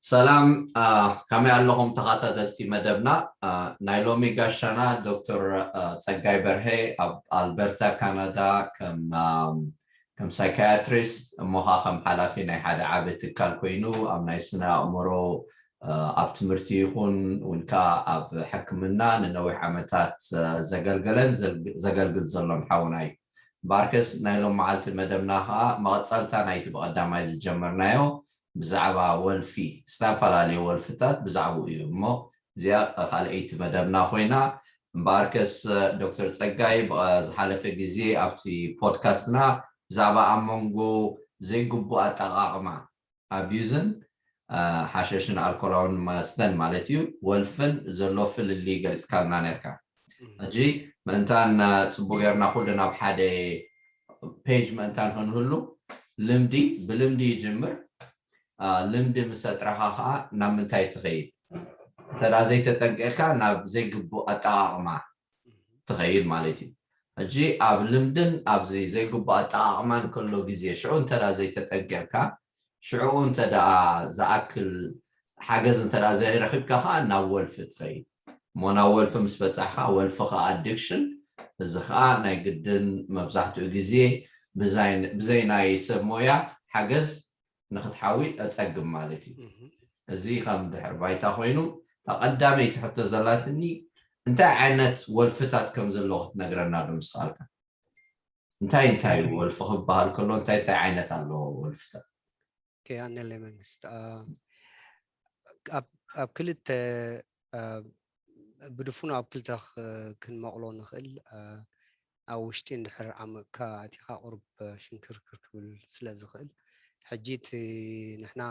ሰላም፣ ከመይ ኣለኹም ተኸታተልቲ መደብና? ናይ ሎሚ ጋሻና ዶክተር ጸጋይ በርሀ ኣብ ኣልበርታ ካናዳ ከም ከም ሳይካያትሪስት እሞ ኸዓ ከም ሓላፊ ናይ ሓደ ዓቢ ትካል ኮይኑ ኣብ ናይ ስነ ኣእምሮ ኣብ ትምህርቲ ይኹን እውን ከዓ ኣብ ሕክምና ንነዊሕ ዓመታት ዘገልገለን ዘገልግል ዘሎን ሓውና እዩ። ባርከስ ናይ ሎም መዓልቲ መደብና ከዓ መቐጸልታ ናይቲ ብቐዳማይ ዝጀመርናዮ ብዛዕባ ወልፊ ዝተፈላለዩ ወልፍታት ብዛዕባኡ እዩ እሞ እዚኣ ካልኣይቲ መደብና ኮይና እምበኣርከስ ዶክተር ጸጋይ ዝሓለፈ ግዜ ኣብቲ ፖድካስትና ብዛዕባ ኣብ መንጎ ዘይግቡእ ኣጠቓቕማ ኣቢዩዝን ሓሸሽን ኣልኮላውን መስተን ማለት እዩ ወልፍን ዘሎ ፍልልይ ገሊፅካልና ነርካ። ሕጂ ምእንታን ፅቡቅ ጌርና ኩሉ ናብ ሓደ ፔጅ ምእንታን ክንህሉ ልምዲ ብልምዲ ይጅምር። ልምዲ ምስ ኣጥረኻ ከዓ ናብ ምንታይ ትኸይድ? እንተ ዘይተጠንቂቕካ ናብ ዘይግቡእ ኣጠቓቕማ ትኸይድ ማለት እዩ። ሕጂ ኣብ ልምድን ኣብዚ ዘይግቡእ ኣጠቓቕማን ከሎ ግዜ ሽዑ እንተ ዘይተጠንቂቕካ ሽዕኡ እንተ ዝኣክል ሓገዝ እንተ ዘይረኺብካ ከዓ ናብ ወልፊ ትኸይድ እሞ ናብ ወልፊ ምስ በፃሕካ ወልፊ ከዓ ኣዲክሽን እዚ ከዓ ናይ ግድን መብዛሕትኡ ግዜ ብዘይ ናይ ሰብ ሞያ ሓገዝ ንክትሓዊ ኣፀግም ማለት እዩ። እዚ ከም ድሕር ባይታ ኮይኑ እታ ቀዳመይቲ ሕቶ ዘላትኒ እንታይ ዓይነት ወልፍታት ከም ዘለዎ ክትነግረና ዶ ምስ ከኣልካ? እንታይ እንታይ ወልፊ ክበሃል ከሎ እንታይ እንታይ ዓይነት ኣለዎ ወልፍታት? ኣነለ መንግስት ኣብ ክልተ ብድፉኑ ኣብ ክልተ ክንመቕሎ ንኽእል። ኣብ ውሽጢ እንድሕር ዓመቕካ ኣቲኻ ቁሩብ ሽንክርክር ክብል ስለ ዝኽእል ሕጂ እቲ ንሕና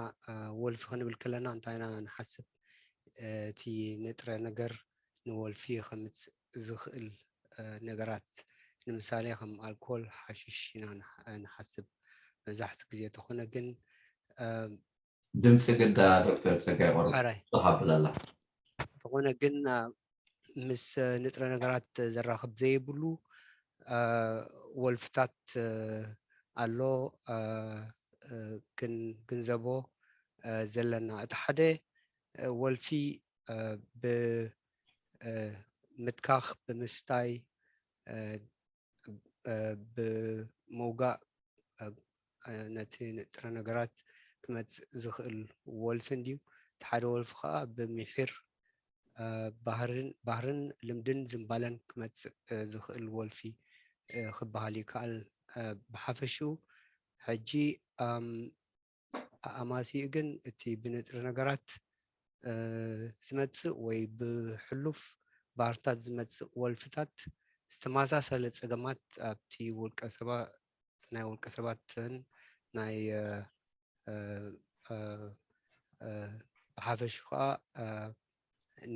ወልፊ ክንብል ከለና እንታይ ኢና ንሓስብ? እቲ ንጥረ ነገር ንወልፊ ከምፅእ ዝኽእል ነገራት ንምሳሌ ከም ኣልኮል፣ ሓሽሽ ኢና ንሓስብ መብዛሕትኡ ግዜ። ተኾነ ግን ድምፂ ግዳ ዶክተር ፀጋይ ቆርብ ሓራይ ተሃብለላ ተኾነ ግን ምስ ንጥረ ነገራት ዘራኽብ ዘይብሉ ወልፍታት ኣሎ ክንግንዘቦ ዘለና። እቲ ሓደ ወልፊ ብምትካኽ ብምስታይ ብምውጋእ ነቲ ንጥረ ነገራት ክመፅእ ዝኽእል ወልፊ እንድዩ። እቲ ሓደ ወልፊ ከዓ ብምሒር ባህርን ልምድን ዝንባለን ክመፅእ ዝኽእል ወልፊ ክበሃል ይከኣል። ብሓፈሽኡ ሕጂ ኣማሲኡ ግን እቲ ብንጥረ ነገራት ዝመፅእ ወይ ብሕሉፍ ባህርታት ዝመፅእ ወልፍታት ዝተመሳሰለ ፀገማት ኣብቲ ውልቀ ሰባት ናይ ውልቀ ሰባትን ናይ ብሓፈሹ ከዓ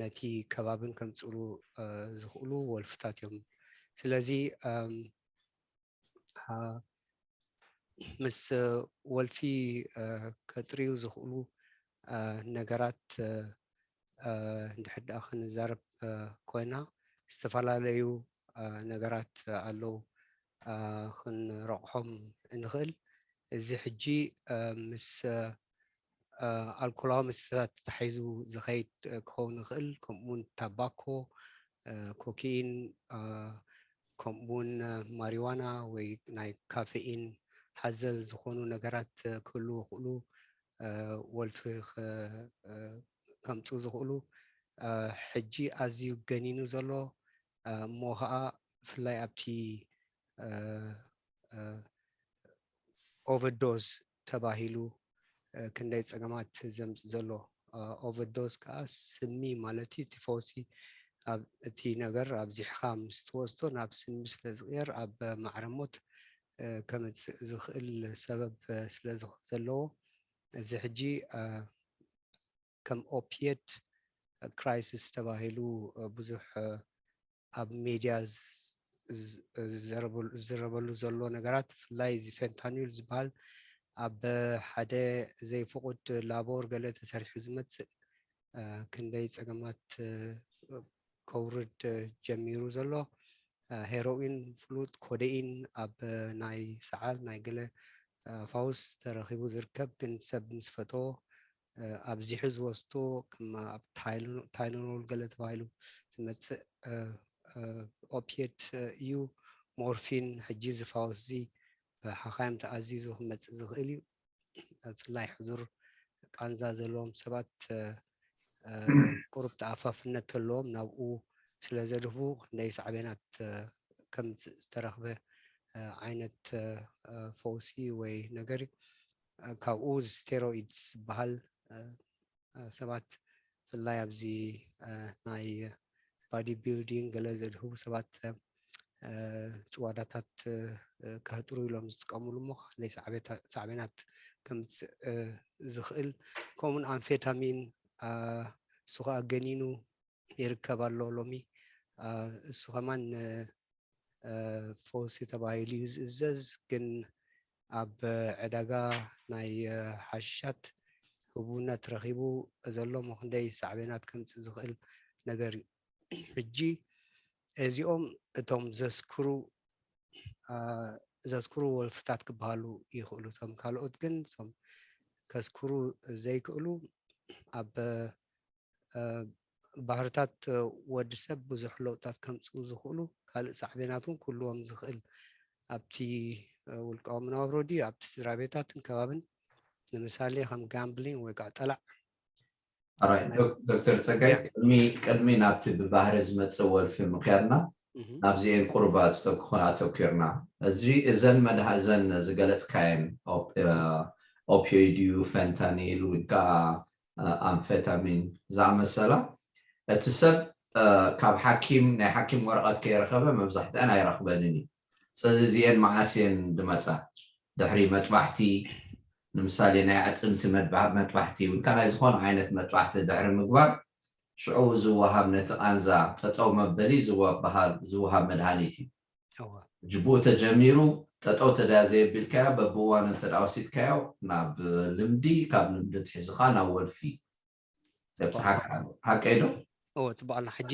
ነቲ ከባብን ከምፅሉ ዝኽእሉ ወልፍታት እዮም። ስለዚ ምስ ወልፊ ከጥርዩ ዝኽእሉ ነገራት እንድሕር ደኣ ክንዛረብ ኮይና ዝተፈላለዩ ነገራት ኣለዉ ክንረቑሖም እንኽእል። እዚ ሕጂ ምስ ኣልኮላዊ መስተታት ተታሒዙ ዝኸይድ ክኸውን ይኽእል። ከምኡውን ታባኮ፣ ኮኪኢን ከምኡውን ማሪዋና ወይ ናይ ካፌኢን ሓዘል ዝኾኑ ነገራት ክህልዉ ይኽእሉ ወልፊ ከምፁ ዝኽእሉ። ሕጂ ኣዝዩ ገኒኑ ዘሎ እሞ ከዓ ብፍላይ ኣብቲ ኦቨርዶዝ ተባሂሉ ክንደይ ፀገማት ዘምፅእ ዘሎ። ኦቨርዶዝ ከዓ ስሚ ማለት እዩ። እቲ ፈውሲ እቲ ነገር ኣብዚሕኻ ምስ ትወስዶ ናብ ስሚ ስለ ዝቕየር ኣብ ማዕረ ሞት ከምፅእ ዝኽእል ሰበብ ስለ ዘለዎ እዚ ሕጂ ከም ኦፒየት ክራይሲስ ተባሂሉ ብዙሕ ኣብ ሜድያ ዝዝረበሉ ዘሎ ነገራት ብፍላይ እዚ ፌንታኒል ዝበሃል ኣብ ሓደ ዘይፍቑድ ላቦር ገለ ተሰሪሑ ዝመፅእ ክንደይ ፀገማት ከውርድ ጀሚሩ ዘሎ። ሄሮኢን ፍሉጥ ኮደኢን ኣብ ናይ ሰዓል ናይ ገለ ፋውስ ተረኺቡ ዝርከብ ግን ሰብ ምስ ፈተዎ ኣብዚሑ ዝወስዶ፣ ከም ኣብ ታይለኖል ገለ ተባሂሉ ዝመፅእ ኦፒየት እዩ። ሞርፊን፣ ሕጂ እዚ ፋውስ እዚ ብሓኻይም ተኣዚዙ ክመፅእ ዝኽእል እዩ። ብፍላይ ሕዱር ቃንዛ ዘለዎም ሰባት ቁሩብ ተኣፋፍነት ተለዎም ናብኡ ስለ ዘድህቡ፣ ክንደይ ሳዕቤናት ከምፅእ ዝተረኽበ ዓይነት ፈውሲ ወይ ነገር እዩ። ካብኡ ስቴሮይድስ ዝበሃል ሰባት ብፍላይ ኣብዚ ናይ ባዲ ቢልዲንግ ገለ ዘድህቡ ሰባት ጭዋዳታት ከህጥሩ ኢሎም ዝጥቀምሉ እሞ፣ ካልእ ሳዕቤናት ከምፅእ ዝኽእል፣ ከምኡውን ኣምፌታሚን እሱ ከዓ ገኒኑ ይርከብ ኣሎ ሎሚ። እሱ ከማን ፈውሲ ተባሂሉ እዩ ዝእዘዝ፣ ግን ኣብ ዕዳጋ ናይ ሓሽሻት ህቡብነት ረኺቡ ዘሎ እሞ ክንደይ ሳዕቤናት ከምፅእ ዝኽእል ነገር እዩ። ሕጂ እዚኦም እቶም ዘስክሩ ዘስክሩ ወልፍታት ክበሃሉ ይኽእሉ። እቶም ካልኦት ግን እቶም ከስክሩ ዘይክእሉ ኣብ ባህርታት ወዲ ሰብ ብዙሕ ለውጥታት ከምፅኡ ዝኽእሉ ካልእ ሳዕቤናት እውን ክህልዎም ዝኽእል ኣብቲ ውልቃዊ መነባብሮ ድዩ ኣብቲ ስድራ ቤታትን ከባብን ንምሳሌ ከም ጋምብሊንግ ወይ ከዓ ጠላዕ ዶክተር ፀጋይ ቅድሚ ናብቲ ብባህሪ ዝመፅእ ወልፊ ምክያድና ናብዚኤን ቁሩባት ክኾና ኣተኪርና እዚ እዘን መድሃ እዘን ዝገለፅካየን ኦፒዮይድ እዩ ፈንታኒል ወይ ከዓ ኣምፌታሚን ዝኣመሰላ እቲ ሰብ ካብ ሓኪም ናይ ሓኪም ወረቐት ከይረኸበ መብዛሕትአን ኣይረኽበንን እዩ። ስለዚ እዚኤን መዓስ እየን ዝመፃ? ድሕሪ መጥባሕቲ ንምሳሌ ናይ ኣዕፅምቲ መጥባሕቲ ወይ ከዓ ናይ ዝኾነ ዓይነት መጥባሕቲ ድሕሪ ምግባር ሽዑ ዝወሃብ ነቲ ቃንዛ ጠጠው መበሊ ዝበሃል ዝወሃብ መድሃኒት እዩ። ሕጂ ብኡ ተጀሚሩ ጠጠው ተዳያ ዘየቢልካዮ በብእዋኑ እንተ ወሲድካዮ ናብ ልምዲ ካብ ልምዲ ትሒዙኻ ናብ ወልፊ ዘብፅሓካ ኣሎ። ሓቀይ ዶ? እወ ፅቡቅ ኣላ። ሕጂ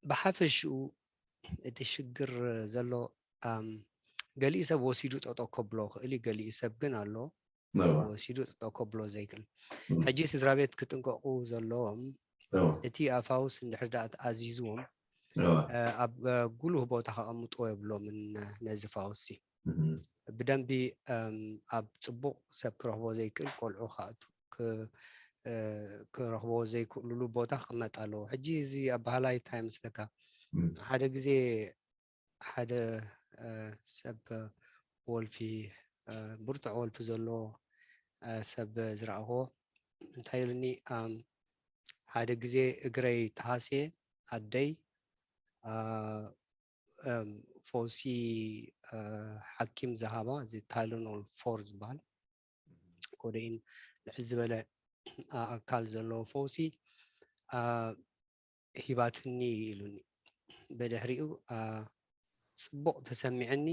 ብሓፈሽኡ እቲ ሽግር ዘሎ ገሊኡ ሰብ ወሲዱ ጠጠው ከብሎ ክእል እዩ፣ ገሊኡ ሰብ ግን ኣሎ ወሲዱ ጠጠው ከብሎ ዘይክእል። ሕጂ ስድራ ቤት ክጥንቀቁ ዘለዎም እቲ ኣፋውስ እንድሕር ደኣ ተኣዚዝዎም ኣብ ጉሉህ ቦታ ከቐምጥዎ የብሎምን ነዚ ፋውሲ። ብደንቢ ኣብ ፅቡቕ ሰብ ክረኽቦ ዘይክእል ቆልዑ ክኣቱ ክረኽቦ ዘይክእሉሉ ቦታ ክቕመጥ ኣለዎ። ሕጂ እዚ ኣባህላይ እንታይ ይመስለካ? ሓደ ግዜ ሓደ ሰብ ወልፊ ብርቱዕ ወልፊ ዘለዎ ሰብ ዝረኣኽዎ እንታይ ኢሉኒ፣ ሓደ ግዜ እግረይ ተሃስየ ኣደይ ፈውሲ ሓኪም ዝሃባ እዚ ታይለኖል ፎር ዝበሃል ኮደኢን ልዕል ዝበለ ኣካል ዘለዎ ፈውሲ ሂባትኒ ኢሉኒ። ብድሕሪኡ ፅቡቕ ተሰሚዕኒ።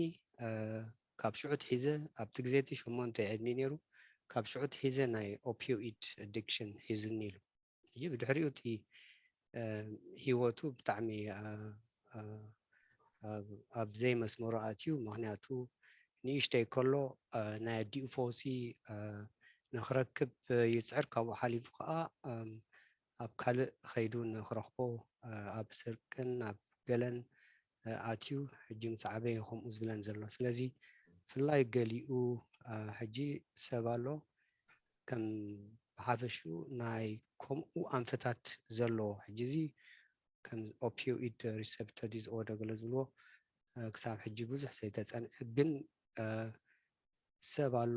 ካብ ሽዑ ትሒዘ ኣብቲ ግዜ እቲ ሸሞንተ ዕድሚ ነይሩ። ካብ ሽዑ ትሒዘ ናይ ኦፒዮኢድ ኣዲክሽን ሒዙኒ ኢሉ። ሕጂ ብድሕሪኡ እቲ ሂወቱ ብጣዕሚ ኣብ ዘይመስመሩ ኣትዩ። ምክንያቱ ንእሽተይ ከሎ ናይ ኣዲኡ ፈውሲ ንክረክብ ይፅዕር። ካብኡ ሓሊፉ ከዓ ኣብ ካልእ ከይዱ ንክረኽቦ ኣብ ስርቅን ኣብ ገለን ኣትዩ። ሕጂ ምስ ዓበየ ከምኡ ዝብለን ዘሎ። ስለዚ ብፍላይ ገሊኡ ሕጂ ሰብ ኣሎ ከም ብሓፈሽኡ ናይ ከምኡ ኣንፈታት ዘለዎ ሕጂ እዚ ከም ኦፒዮኢድ ሪሰፕተር ዲስኦርደር ገለ ዝብልዎ ክሳብ ሕጂ ብዙሕ ዘይተፀንዐ ግን ሰብ ኣሎ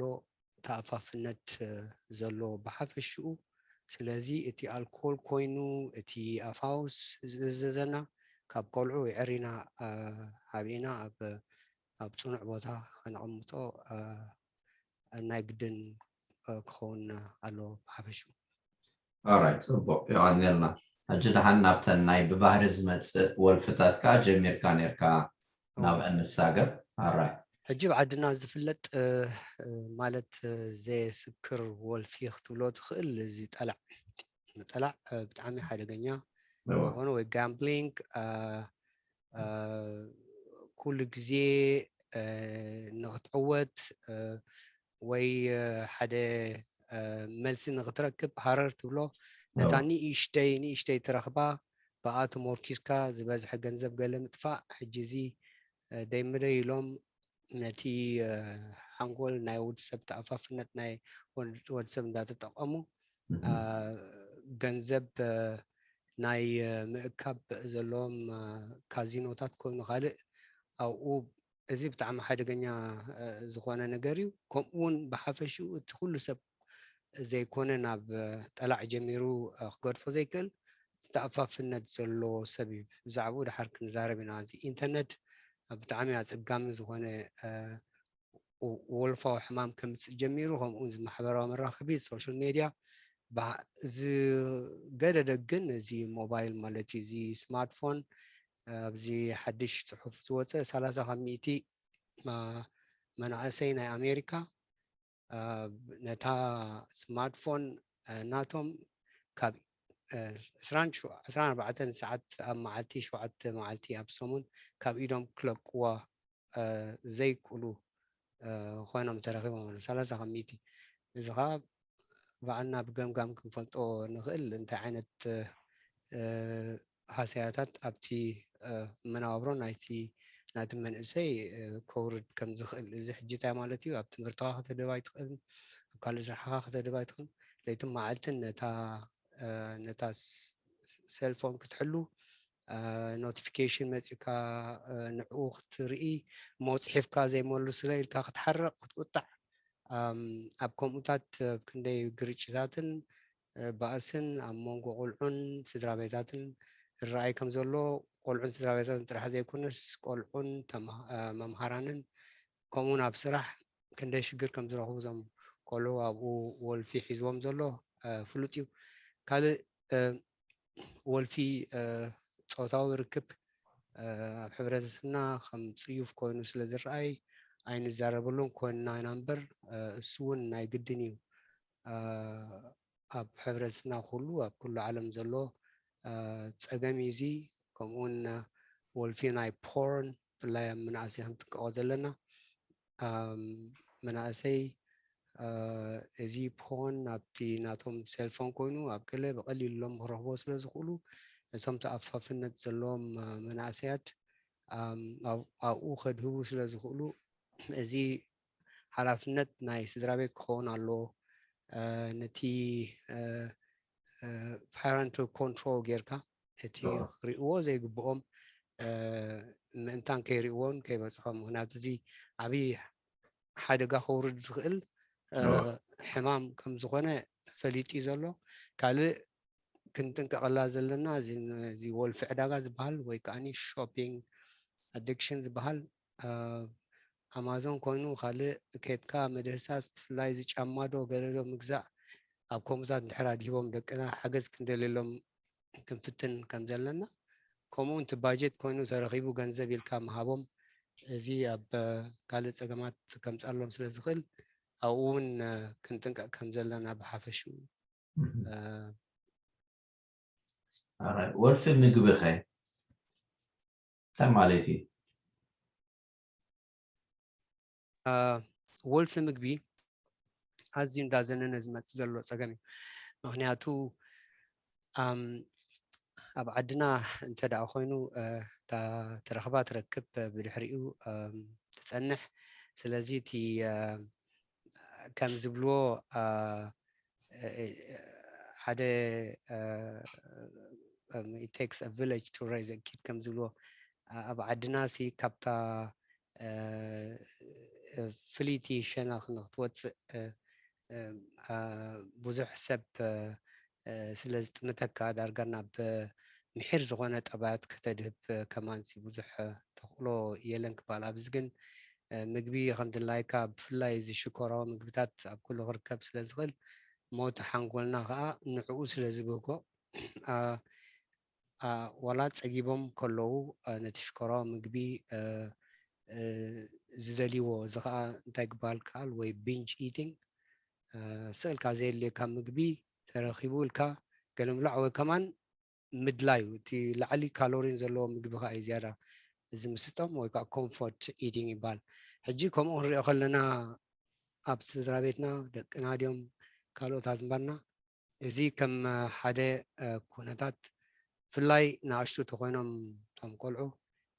ተኣፋፍነት ዘሎ ብሓፈሽኡ። ስለዚ እቲ ኣልኮል ኮይኑ እቲ ኣፋውስ ዝእዘዘና ካብ ቆልዑ የዕሪና ዓቢና ኣብ ኣብ ፅኑዕ ቦታ ከነቐምጦ ናይ ግድን ክኸውን ኣለዎ ብሓፈሽኡ። ኦራይት፣ ፅቡቅ፣ የቐንየልና። ሕጂ ደሓን ናብተን ናይ ብባህሪ ዝመፅእ ወልፍታት ከዓ ጀሚርካ ነርካ፣ ናብአን ንሳገር። ኣራይ ሕጂ ኣብ ዓድና ዝፍለጥ ማለት ዘየስክር ወልፊ ክትብሎ ትኽእል እዚ ጠላዕ። ጠላዕ ብጣዕሚ ሓደገኛ ዝኾነ ወይ ጋምብሊንግ ኩሉ ግዜ ንክትዕወት ወይ ሓደ መልሲ ንክትረክብ ሃረር ትብሎ። ነታ ንእሽተይ ንእሽተይ ትረኽባ ብኣ ተሞርኪስካ ዝበዝሐ ገንዘብ ገለ ምጥፋእ። ሕጂ እዚ ደይ ምደይ ኢሎም ነቲ ሓንጎል ናይ ወዲ ሰብ ተኣፋፍነት ናይ ወዲ ሰብ እንዳተጠቐሙ ገንዘብ ናይ ምእካብ ዘለዎም ካዚኖታት ኮይኑ ካልእ ኣብኡ እዚ ብጣዕሚ ሓደገኛ ዝኾነ ነገር እዩ። ከምኡ እውን ብሓፈሽኡ እቲ ኩሉ ሰብ ዘይኮነ ናብ ጠላዕ ጀሚሩ ክገድፎ ዘይክእል ተኣፋፍነት ዘለዎ ሰብ እዩ። ብዛዕባኡ ድሓር ክንዛረብ ኢና። እዚ ኢንተርነት ብጣዕሚ ኣፀጋሚ ዝኾነ ወልፋዊ ሕማም ከምፅእ ጀሚሩ፣ ከምኡ እዚ ማሕበራዊ መራኸቢ ሶሻል ሜድያ ዝገደደ ግን እዚ ሞባይል ማለት እዩ። እዚ ስማርትፎን ኣብዚ ሓድሽ ፅሑፍ ዝወፀ ሰላሳ ካብ ሚእቲ መናእሰይ ናይ ኣሜሪካ ነታ ስማርትፎን ናቶም ካብ ዕስራን ኣርባዕተን ሰዓት ኣብ መዓልቲ ሸውዓተ መዓልቲ ኣብ ሰሙን ካብ ኢዶም ክለቅዋ ዘይክእሉ ኮይኖም ተረኺቦም ኣለዉ። ሰላሳ ካብ ሚእቲ እዚ ከዓ ባዕልና ብገምጋም ክንፈልጦ ንኽእል እንታይ ዓይነት ሃሰያታት ኣብቲ መነባብሮ ናይቲ ናቲ መንእሰይ ከውርድ ከም ዝኽእል። እዚ ሕጂ እንታይ ማለት እዩ? ኣብ ትምህርትኻ ከተድህብ ኣይትኽእልን፣ ኣብ ካልእ ስራሕኻ ከተድህብ ኣይትኽእልን። ለይትን መዓልትን ነታ ነታ ሴልፎን ክትሕሉ ኖቲፊኬሽን መፂካ ንዕኡ ክትርኢ እሞ ፅሒፍካ ዘይመልሱለ ኢልካ ክትሓርቕ ክትቁጣዕ ኣብ ከምኡታት ክንደይ ግርጭታትን ባእስን ኣብ መንጎ ቆልዑን ስድራ ቤታትን ይረኣይ ከም ዘሎ ቆልዑን ስድራ ቤታትን ጥራሕ ዘይኮነስ ቆልዑን መምሃራንን ከምኡውን ኣብ ስራሕ ክንደይ ሽግር ከም ዝረኽቡ እዞም ቆልዑ ኣብኡ ወልፊ ሒዝዎም ዘሎ ፍሉጥ እዩ። ካልእ ወልፊ ፆታዊ ርክብ ኣብ ሕብረተሰብና ከም ፅዩፍ ኮይኑ ስለ ዝረኣይ ኣይንዛረበሉን ኮይንና ኢና እምበር እሱ እውን ናይ ግድን እዩ። ኣብ ሕብረተሰብና ኩሉ ኣብ ኩሉ ዓለም ዘሎ ፀገም እዩ እዚ። ከምኡውን ወልፊ ናይ ፖርን ብፍላይ ኣብ መናእሰይ ክንጥንቀቆ ዘለና። መናእሰይ እዚ ፖን ኣብቲ ናቶም ሴልፎን ኮይኑ ኣብ ገለ ብቐሊሉ ሎም ክረኽቦ ስለ ዝኽእሉ እቶም ተኣፋፍነት ዘለዎም መናእሰያት ኣብኡ ከድህቡ ስለ ዝኽእሉ እዚ ሓላፍነት ናይ ስድራ ቤት ክኸውን ኣለዎ። ነቲ ፓረንታል ኮንትሮል ጌርካ እቲ ክሪእዎ ዘይግብኦም ምእንታን ከይሪእዎን ከይበፅሖም ምክንያቱ እዚ ዓብዪ ሓደጋ ከውርድ ዝኽእል ሕማም ከም ዝኾነ ተፈሊጡ እዩ ዘሎ። ካልእ ክንጥንቀቐላ ዘለና እዚ ወልፊ ዕዳጋ ዝበሃል ወይ ከዓ ሾፒንግ ኣዲክሽን ዝበሃል ኣማዞን ኮይኑ ካልእ ኬትካ ምድህሳስ ብፍላይ እዚ ጫማ ዶ ገለ ዶ ምግዛእ ኣብ ከምኡታት እንድሕር ኣድሂቦም ደቅና ሓገዝ ክንደልየሎም ክንፍትን ከም ዘለና ከምኡ እውን እቲ ባጀት ኮይኑ ተረኺቡ ገንዘብ ኢልካ ምሃቦም እዚ ኣብ ካልእ ፀገማት ከምፅኣሎም ስለ ዝኽእል ኣብኡ እውን ክንጥንቀቕ ከም ዘለና ብሓፈሽኡ ወልፊ ምግቢ ኸ እንታይ ማለት እዩ? ወልፊ ምግቢ ኣዝዩ እንዳዘነነ ዝመፅእ ዘሎ ፀገም እዩ። ምክንያቱ ኣብ ዓድና እንተ ደኣ ኮይኑ እታ ትረኽባ ትረክብ ብድሕሪኡ ትፀንሕ። ስለዚ እቲ ከም ዝብልዎ ሓደ it takes a village to raise a kid ከም ዝብልዎ ኣብ ዓድና ሲ ካብታ ፍልይቲ ሸነኽ ንክትወፅእ ብዙሕ ሰብ ስለ ዝጥምተካ ዳርጋ ናብ ምሒር ዝኾነ ጠባያት ከተድህብ ከማን ብዙሕ ተኽእሎ የለን ክበሃል። ኣብዚ ግን ምግቢ ከም ድላይካ ብፍላይ እዚ ሽኮራዊ ምግብታት ኣብ ኩሉ ክርከብ ስለ ዝኽእል ሞት ሓንጎልና ከዓ ንዕኡ ስለ ዝብህጎ ዋላ ፀጊቦም ከለዉ ነቲ ሽኮራዊ ምግቢ ዝደልይዎ እዚ ከዓ እንታይ ክበሃል ከኣል ወይ ቢንጅ ኢቲንግ ስእልካ ዘየድልየካ ምግቢ ተረኪቡ ኢልካ ገለ ምብላዕ ወይ ከማን ምድላዩ እቲ ላዕሊ ካሎሪን ዘለዎ ምግቢ ከዓ እዩ ዝያዳ ዝምስጦም ወይ ከዓ ኮምፎርት ኢቲንግ ይበሃል። ሕጂ ከምኡ ክንሪኦ ከለና ኣብ ስድራ ቤትና ደቅና ድዮም ካልኦት ኣዝማድና፣ እዚ ከም ሓደ ኩነታት ብፍላይ ንኣሽቱ ተኾይኖም እቶም ቆልዑ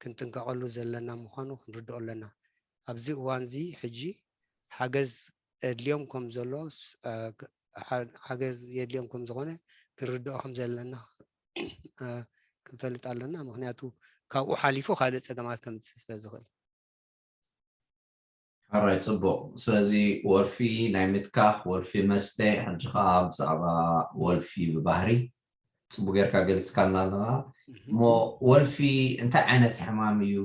ክንጥንቀቐሉ ዘለና ምዃኑ ክንርድኦ ኣለና። ኣብዚ እዋን እዚ ሕጂ ሓገዝ ኣድልዮም ከም ዘሎ ሓገዝ የድልዮም ከም ዝኾነ ክንርድኦ ከም ዘለና ክንፈልጥ ኣለና። ምክንያቱ ካብኡ ሓሊፉ ካልእ ጸገማት ከምፅእ ስለ ዝኽእል። ሕራይ፣ ፅቡቕ። ስለዚ ወልፊ ናይ ምትካኽ፣ ወልፊ መስተ፣ ሕጂ ከዓ ብዛዕባ ወልፊ ብባህሪ ፅቡቅ ጌርካ ገሊፅካልና ኣለኻ። እሞ ወልፊ እንታይ ዓይነት ሕማም እዩ?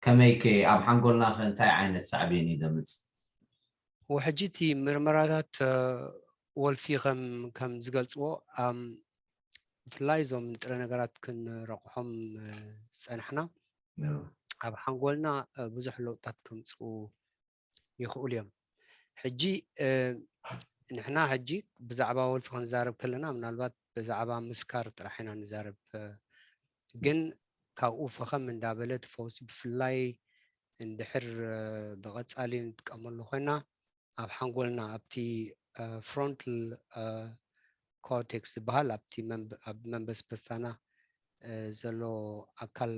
ከመይ ከ ኣብ ሓንጎልና ከ እንታይ ዓይነት ሳዕቤን እዩ ዘምፅእ? ወሕጂ እቲ ምርመራታት ወልፊ ከም ከም ዝገልፅዎ ብፍላይ እዞም ንጥረ ነገራት ክንረቑሖም ዝፀናሕና ኣብ ሓንጎልና ብዙሕ ለውጥታት ከምፅኡ ይኽእሉ እዮም። ሕጂ ንሕና ሕጂ ብዛዕባ ወልፊ ክንዛረብ ከለና ምናልባት ብዛዕባ ምስካር ጥራሕ ኢና ንዛረብ፣ ግን ካብኡ ፈኸም እንዳበለ እቲ ፈውሲ ብፍላይ እንድሕር ብቐፃሊ ንጥቀመሉ ኮይና ኣብ ሓንጎልና ኣብቲ frontal cortex ዝበሃል ኣብቲ ኣብ መንበስበስታና ዘሎ ኣካል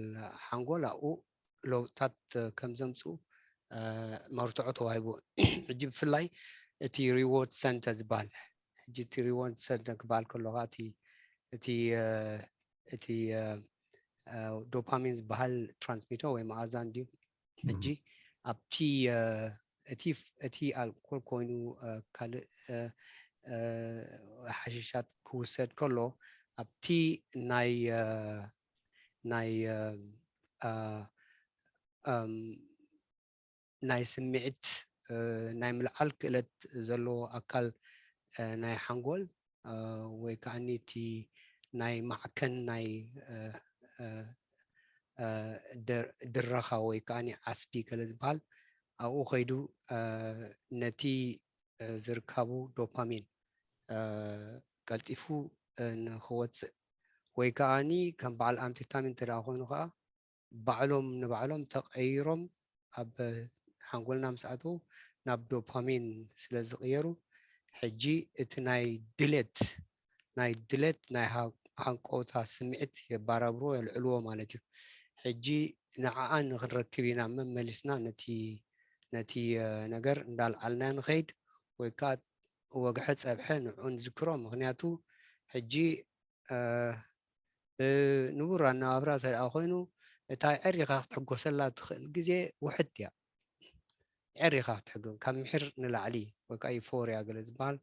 ሓንጎል ኣብኡ ለውጥታት ከም ዘምፅኡ መርትዖ ተዋሂቡ። ሕጂ ብፍላይ እቲ reward center ዝበሃል ሕጂ እቲ reward center ክበሃል ከሎ ከዓ እቲ እቲ ዶፓሚን ዝበሃል transmitter ወይ መኣዛ እንድዩ። ሕጂ ኣብቲ እቲ እቲ ኣልኮል ኮይኑ ካልእ ሓሽሻት ክውሰድ ከሎ ኣብቲ ናይ ናይ ናይ ስምዒት ናይ ምልዓል ክእለት ዘለዎ ኣካል ናይ ሓንጎል ወይ ከዓ እቲ ናይ ማዕከን ናይ ድረኻ ወይ ከዓ ዓስቢ ገለ ዝበሃል ኣብኡ ከይዱ ነቲ ዝርካቡ ዶፓሚን ቀልጢፉ ንክወፅእ ወይ ከዓ ከም በዓል ኣምፌታሚን እንተ ኮይኑ ከዓ ባዕሎም ንባዕሎም ተቐይሮም ኣብ ሓንጎልና ምስ ኣተዉ ናብ ዶፓሚን ስለ ዝቕየሩ ሕጂ እቲ ናይ ድሌት ናይ ድሌት ናይ ሃንቀውታ ስምዒት የባራብርዎ የልዕልዎ ማለት እዩ። ሕጂ ንዓኣ ንክንረክብ ኢና መመሊስና ነቲ ነቲ ነገር እንዳልዓልና ንኸይድ ወይ ከዓ ወግሐ ፀብሐ ንዑ ንዝክሮ። ምክንያቱ ሕጂ ንቡር ኣነባብራ እንተ ደኣ ኮይኑ እታ ዕሪኻ ክትሕጎሰላ ትኽእል ግዜ ውሕድ እያ። ዕሪኻ ክትሕጎ ካብ ምሒር ንላዕሊ ወይ ከዓ ዩፎርያ ገለ ዝበሃል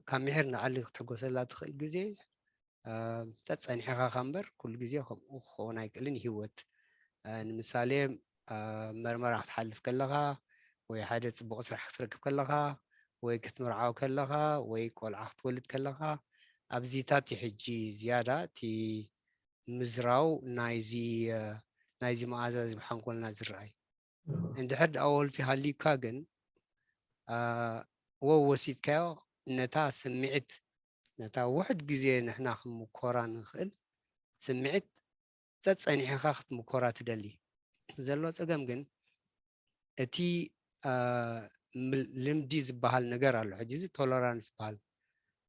ካብ ምሒር ንላዕሊ ክትሕጎሰላ ትኽእል ግዜ ጸጸኒሕኻ እምበር ኩሉ ግዜ ከምኡ ክኸውን ኣይክእልን። ህይወት ንምሳሌ መርመራ ክትሓልፍ ከለኻ ወይ ሓደ ጽቡቕ ስራሕ ክትረክብ ከለኻ ወይ ክትምርዓው ከለኻ ወይ ቆልዓ ክትወልድ ከለኻ ኣብዚታት እዩ ሕጂ ዝያዳ እቲ ምዝራው ናይዚ ናይዚ መኣዛ እዚ ብሓንኮልና ዝረኣይ። እንድሕር ደኣ ወልፊ ሃልዩካ ግን ወወሲድካዮ ነታ ስምዒት ነታ ውሕድ ግዜ ንሕና ክምኮራ ንኽእል ስምዒት ጸጸኒሕኻ ክትምኮራ ትደሊ። ዘሎ ጸገም ግን እቲ ልምዲ ዝበሃል ነገር ኣሎ። ሕጂ እዚ ቶለራንስ ዝበሃል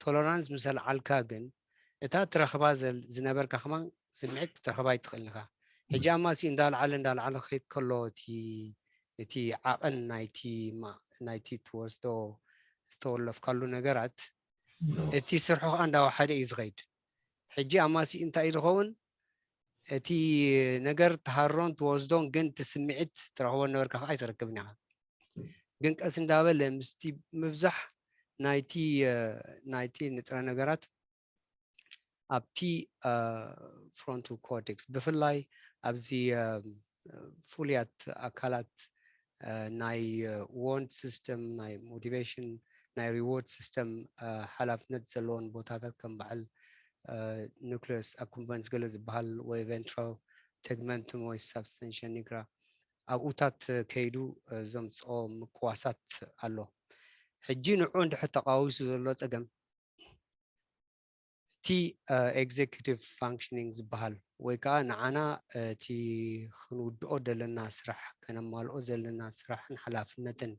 ቶለራንስ ምስ ኣልዓልካ ግን እታ ትረኽባ ዝነበርካ ከማን ስምዒት ክትረኽባ ኣይትኽእልን ኢኻ። ሕጂ ኣማሲ እንዳልዓለ እንዳልዓለ ክኸይድ ከሎ እቲ ዓቐን ናይቲ ናይቲ ትወስዶ ዝተወለፍካሉ ነገራት እቲ ስርሑ ከዓ እንዳወሓደ እዩ ዝኸይድ። ሕጂ ኣማሲ እንታይ እዩ ዝኸውን? እቲ ነገር ትሃሮን ትወስዶን ግን እቲ ስምዒት ትረኽቦ ነበርካ ከዓ ኣይትረክብን ኢኻ። ግን ቀስ እንዳበለ ምስቲ ምብዛሕ ናይቲ ናይቲ ንጥረ ነገራት ኣብቲ frontal cortex ብፍላይ ኣብዚ ፍሉያት ኣካላት ናይ want system ናይ motivation ናይ reward system ሓላፍነት ዘለዎን ቦታታት ከም በዓል nucleus accumbens ገለ ዝበሃል ወይ ventral tegmentum ወይ substantia nigra ኣብኡታት ከይዱ ዘምፅኦ ምቅዋሳት ኣሎ። ሕጂ ንዑ እንድሕር ተቃዊሱ ዘሎ ፀገም እቲ executive functioning ዝበሃል ወይ ከዓ ንዓና እቲ ክንውድኦ ዘለና ስራሕ ከነማልኦ ዘለና ስራሕን ሓላፍነትን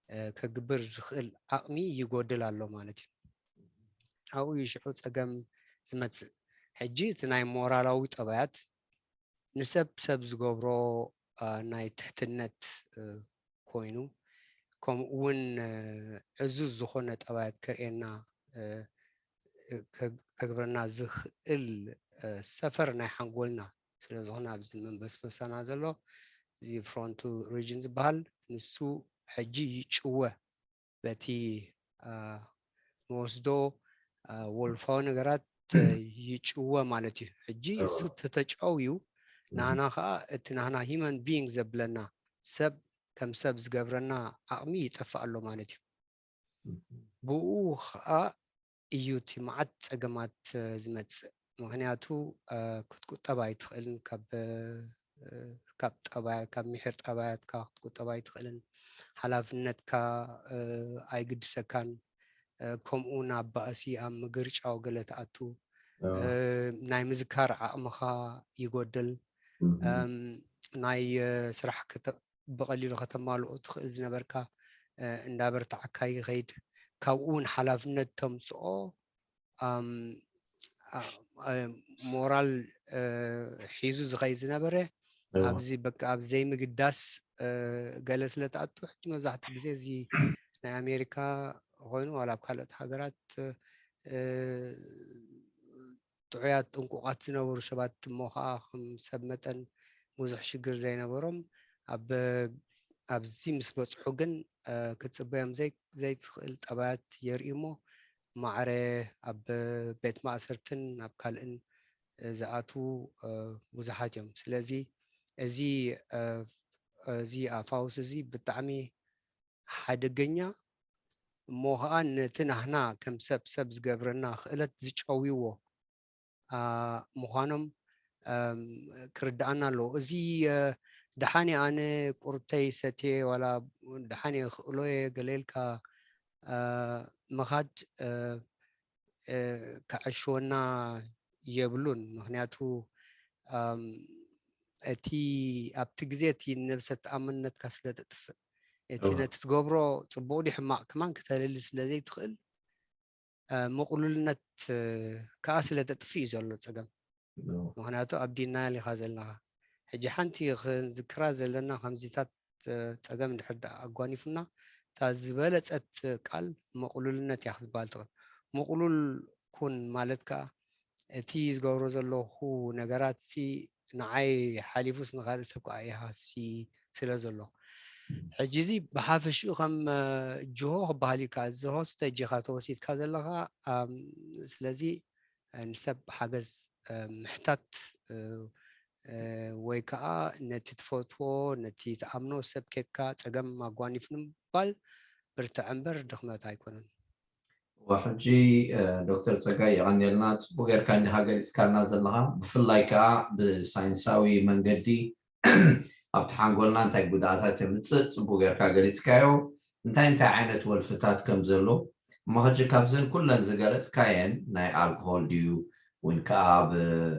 እ፣ ከግብር ዝኽእል ዓቕሚ ይጎድል ኣሎ ማለት እዩ። ኣብኡ እዩ ሽዑ ጸገም ዝመጽእ። ሕጂ እቲ ናይ ሞራላዊ ጠባያት ንሰብ ሰብ ዝገብሮ፣ እ፣ ናይ ትሕትነት፣ እ፣ ኮይኑ፣ ከምኡ እውን፣ እ፣ ዕዙዝ ዝኾነ ጠባያት ከርእየና፣ እ፣ እ፣ ከግ-፣ ከግብረና ዝኽእል፣ እ፣ ሰፈር ናይ ሓንጎልና ስለ ዝኾነ ኣብዚ መንበስበሳና ዘሎ እዚ ፍሮንታል ሪጅን ዝበሃል ንሱ ሕጂ ይጭወ በቲ፣ እ፣ ንወስዶ፣ እ፣ ወልፋዊ ነገራት፣ እ፣ ይጭወ ማለት እዩ። ሕጂ እሱ ተተጫውዩ ንኣና ከዓ እቲ ናህና ሂማን ቢይንግ ዘብለና ሰብ ከም ሰብ ዝገብረና ዓቕሚ ይጠፍእ ኣሎ ማለት እዩ። ብኡ ከዓ እዩ እቲ መዓት ጸገማት፣ እ፣ ዝመጽእ። ምኽንያቱ፣ እ፣ ክትቁጠብ ኣይትኽእልን፣ ካብ፣ እ፣ ካብ ጠባያ-፣ ካብ ምሒር ጠባያትካ ክትቁጠብ ኣይትኽእልን። ሓላፍነትካ፣ እ፣ ኣይግድሰካን። እ፣ ከምኡ ናብ ባእሲ ኣብ ምግርጫው ገለ ትኣቱ። እ፣ ናይ ምዝካር ዓቕምኻ ይጎድል። እም፣ ናይ፣ እ፣ ስራሕ ክተ-፣ ብቐሊሉ ከተማልኦ ትኽእል ዝነበርካ፣ እ፣ እንዳበርትዓካ ይኸይድ። ካብኡ እውን ሓላፍነት ተምጽኦ፣ ኣም፣ ኣ-፣ እ፣ ሞራል፣ እ፣ ሒዙ ዝኸይድ ዝነበረ ኣብዚ በቃ ኣብ ዘይምግዳስ፣ እ፣ ገለ ስለ ትኣቱ፣ ሕጂ መብዛሕትኡ ግዜ እዚ ናይ ኣሜሪካ ኮይኑ ዋላ ኣብ ካልኦት ሃገራት፣ እ፣ ጥዑያት ጥንቁቓት ዝነበሩ ሰባት እሞ ኸዓ ከም ሰብ መጠን ብዙሕ ሽግር ዘይነበሮም ኣብ፣ ኣብዚ ምስ በጽሑ ግን፣ እ፣ ክትጽበዮም ዘይ-፣ ዘይትኽእል ጠባያት የርእዩ እሞ ማዕረ ኣብ ቤት ማእሰርትን ኣብ ካልእን፣ እ፣ ዝኣትዉ፣ እ፣ ብዙሓት እዮም። ስለዚ እዚ፣ እ፣ እዚ ኣፋውስ እዚ ብጣዕሚ ሓደገኛ እሞ ኸዓ ነቲ ናህና ከም ሰብ ሰብ ዝገብረና ክእለት ዝጨውይዎ፣ ኣ፣ ምዃኖም፣ እም፣ ክርድኣና ኣለዎ። እዚ፣ እ፣ ደሓን እየ ኣነ ቁርብተይ ሰትየ ዋላ ደሓን እየ ክእሎ እየ ገለ ኢልካ፣ እ፣ ምኻድ፣ እ፣ እ፣ ከዐሽወና የብሉን። ምኽንያቱ፣ እም፣ እቲ ኣብቲ ግዜ እቲ ነብሰ ተኣማንነትካ ስለ ተጥፍእ፣ እቲ እወ። ነቲ ትገብሮ ጽቡቕ ድዩ ሕማቕ ከማን ክተለሊ ስለ ዘይትኽእል፣ እ፣ ምቕሉልነት፣ እ፣ ከኣ ስለ ተጥፍእ እዩ ዘሎ ጸገም። እወ። ምኽንያቱ ኣብ ዲናያል ኢኻ ዘለኻ። ሕጂ ሓንቲ ክንዝክራ ዘለና ከምዚታት፣ እ፣ ጸገም እንድሕር ደኣ ኣጓኒፉና፣ እታ ዝበለጸት ቃል ምቕሉልነት እያ ክትበሃል ትኽእል። ምቕሉል ኩን ማለት ከኣ እቲ ዝገብሮ ዘለኹ ነገራት ሲ ንዓይ ሓሊፉስ ንኻልእ ሰብ ከኣ ይሃሲ ስለ ዘሎ። ሕጂ እዚ ብሓፈሽኡ ከም፣ እ፣ ጅሆ ክበሃል እዩ ከኣ፣ እዚ ሆስቴጅ ኢኻ ተወሲድካ ዘለኻ። ኣም፣ ስለዚ፣ እ፣ ንሰብ ሓገዝ፣ እ፣ ምሕታት፣ እ፣ እ፣ ወይ ከኣ ነቲ ትፈትዎ፣ ነቲ ትኣምኖ ሰብ ኬድካ ጸገም ኣጓኒፍኒ ምባል ብርትዐ እምበር ድኽመት ኣይኮነን። እወ፣ ሕጂ፣ እ፣ ዶክተር ጸጋይ የቐንየልና፣ ጽቡቕ ጌርካ እንዲኻ ገሊጽካልና ዘለኻ። ብፍላይ ከኣ ብሳይንሳዊ መንገዲ ኣብቲ ሓንጎልና እንታይ ጉድኣታት የምጽእ ጽቡቕ ጌርካ ገሊጽካዮ። እንታይ እንታይ ዓይነት ወልፍታት ከም ዘሎ እሞ፣ ሕጂ ካብዘን ኩለን ዝገለጽካየን ናይ ኣልኮሆል ድዩ፣ ወይ ከኣ ብ-፣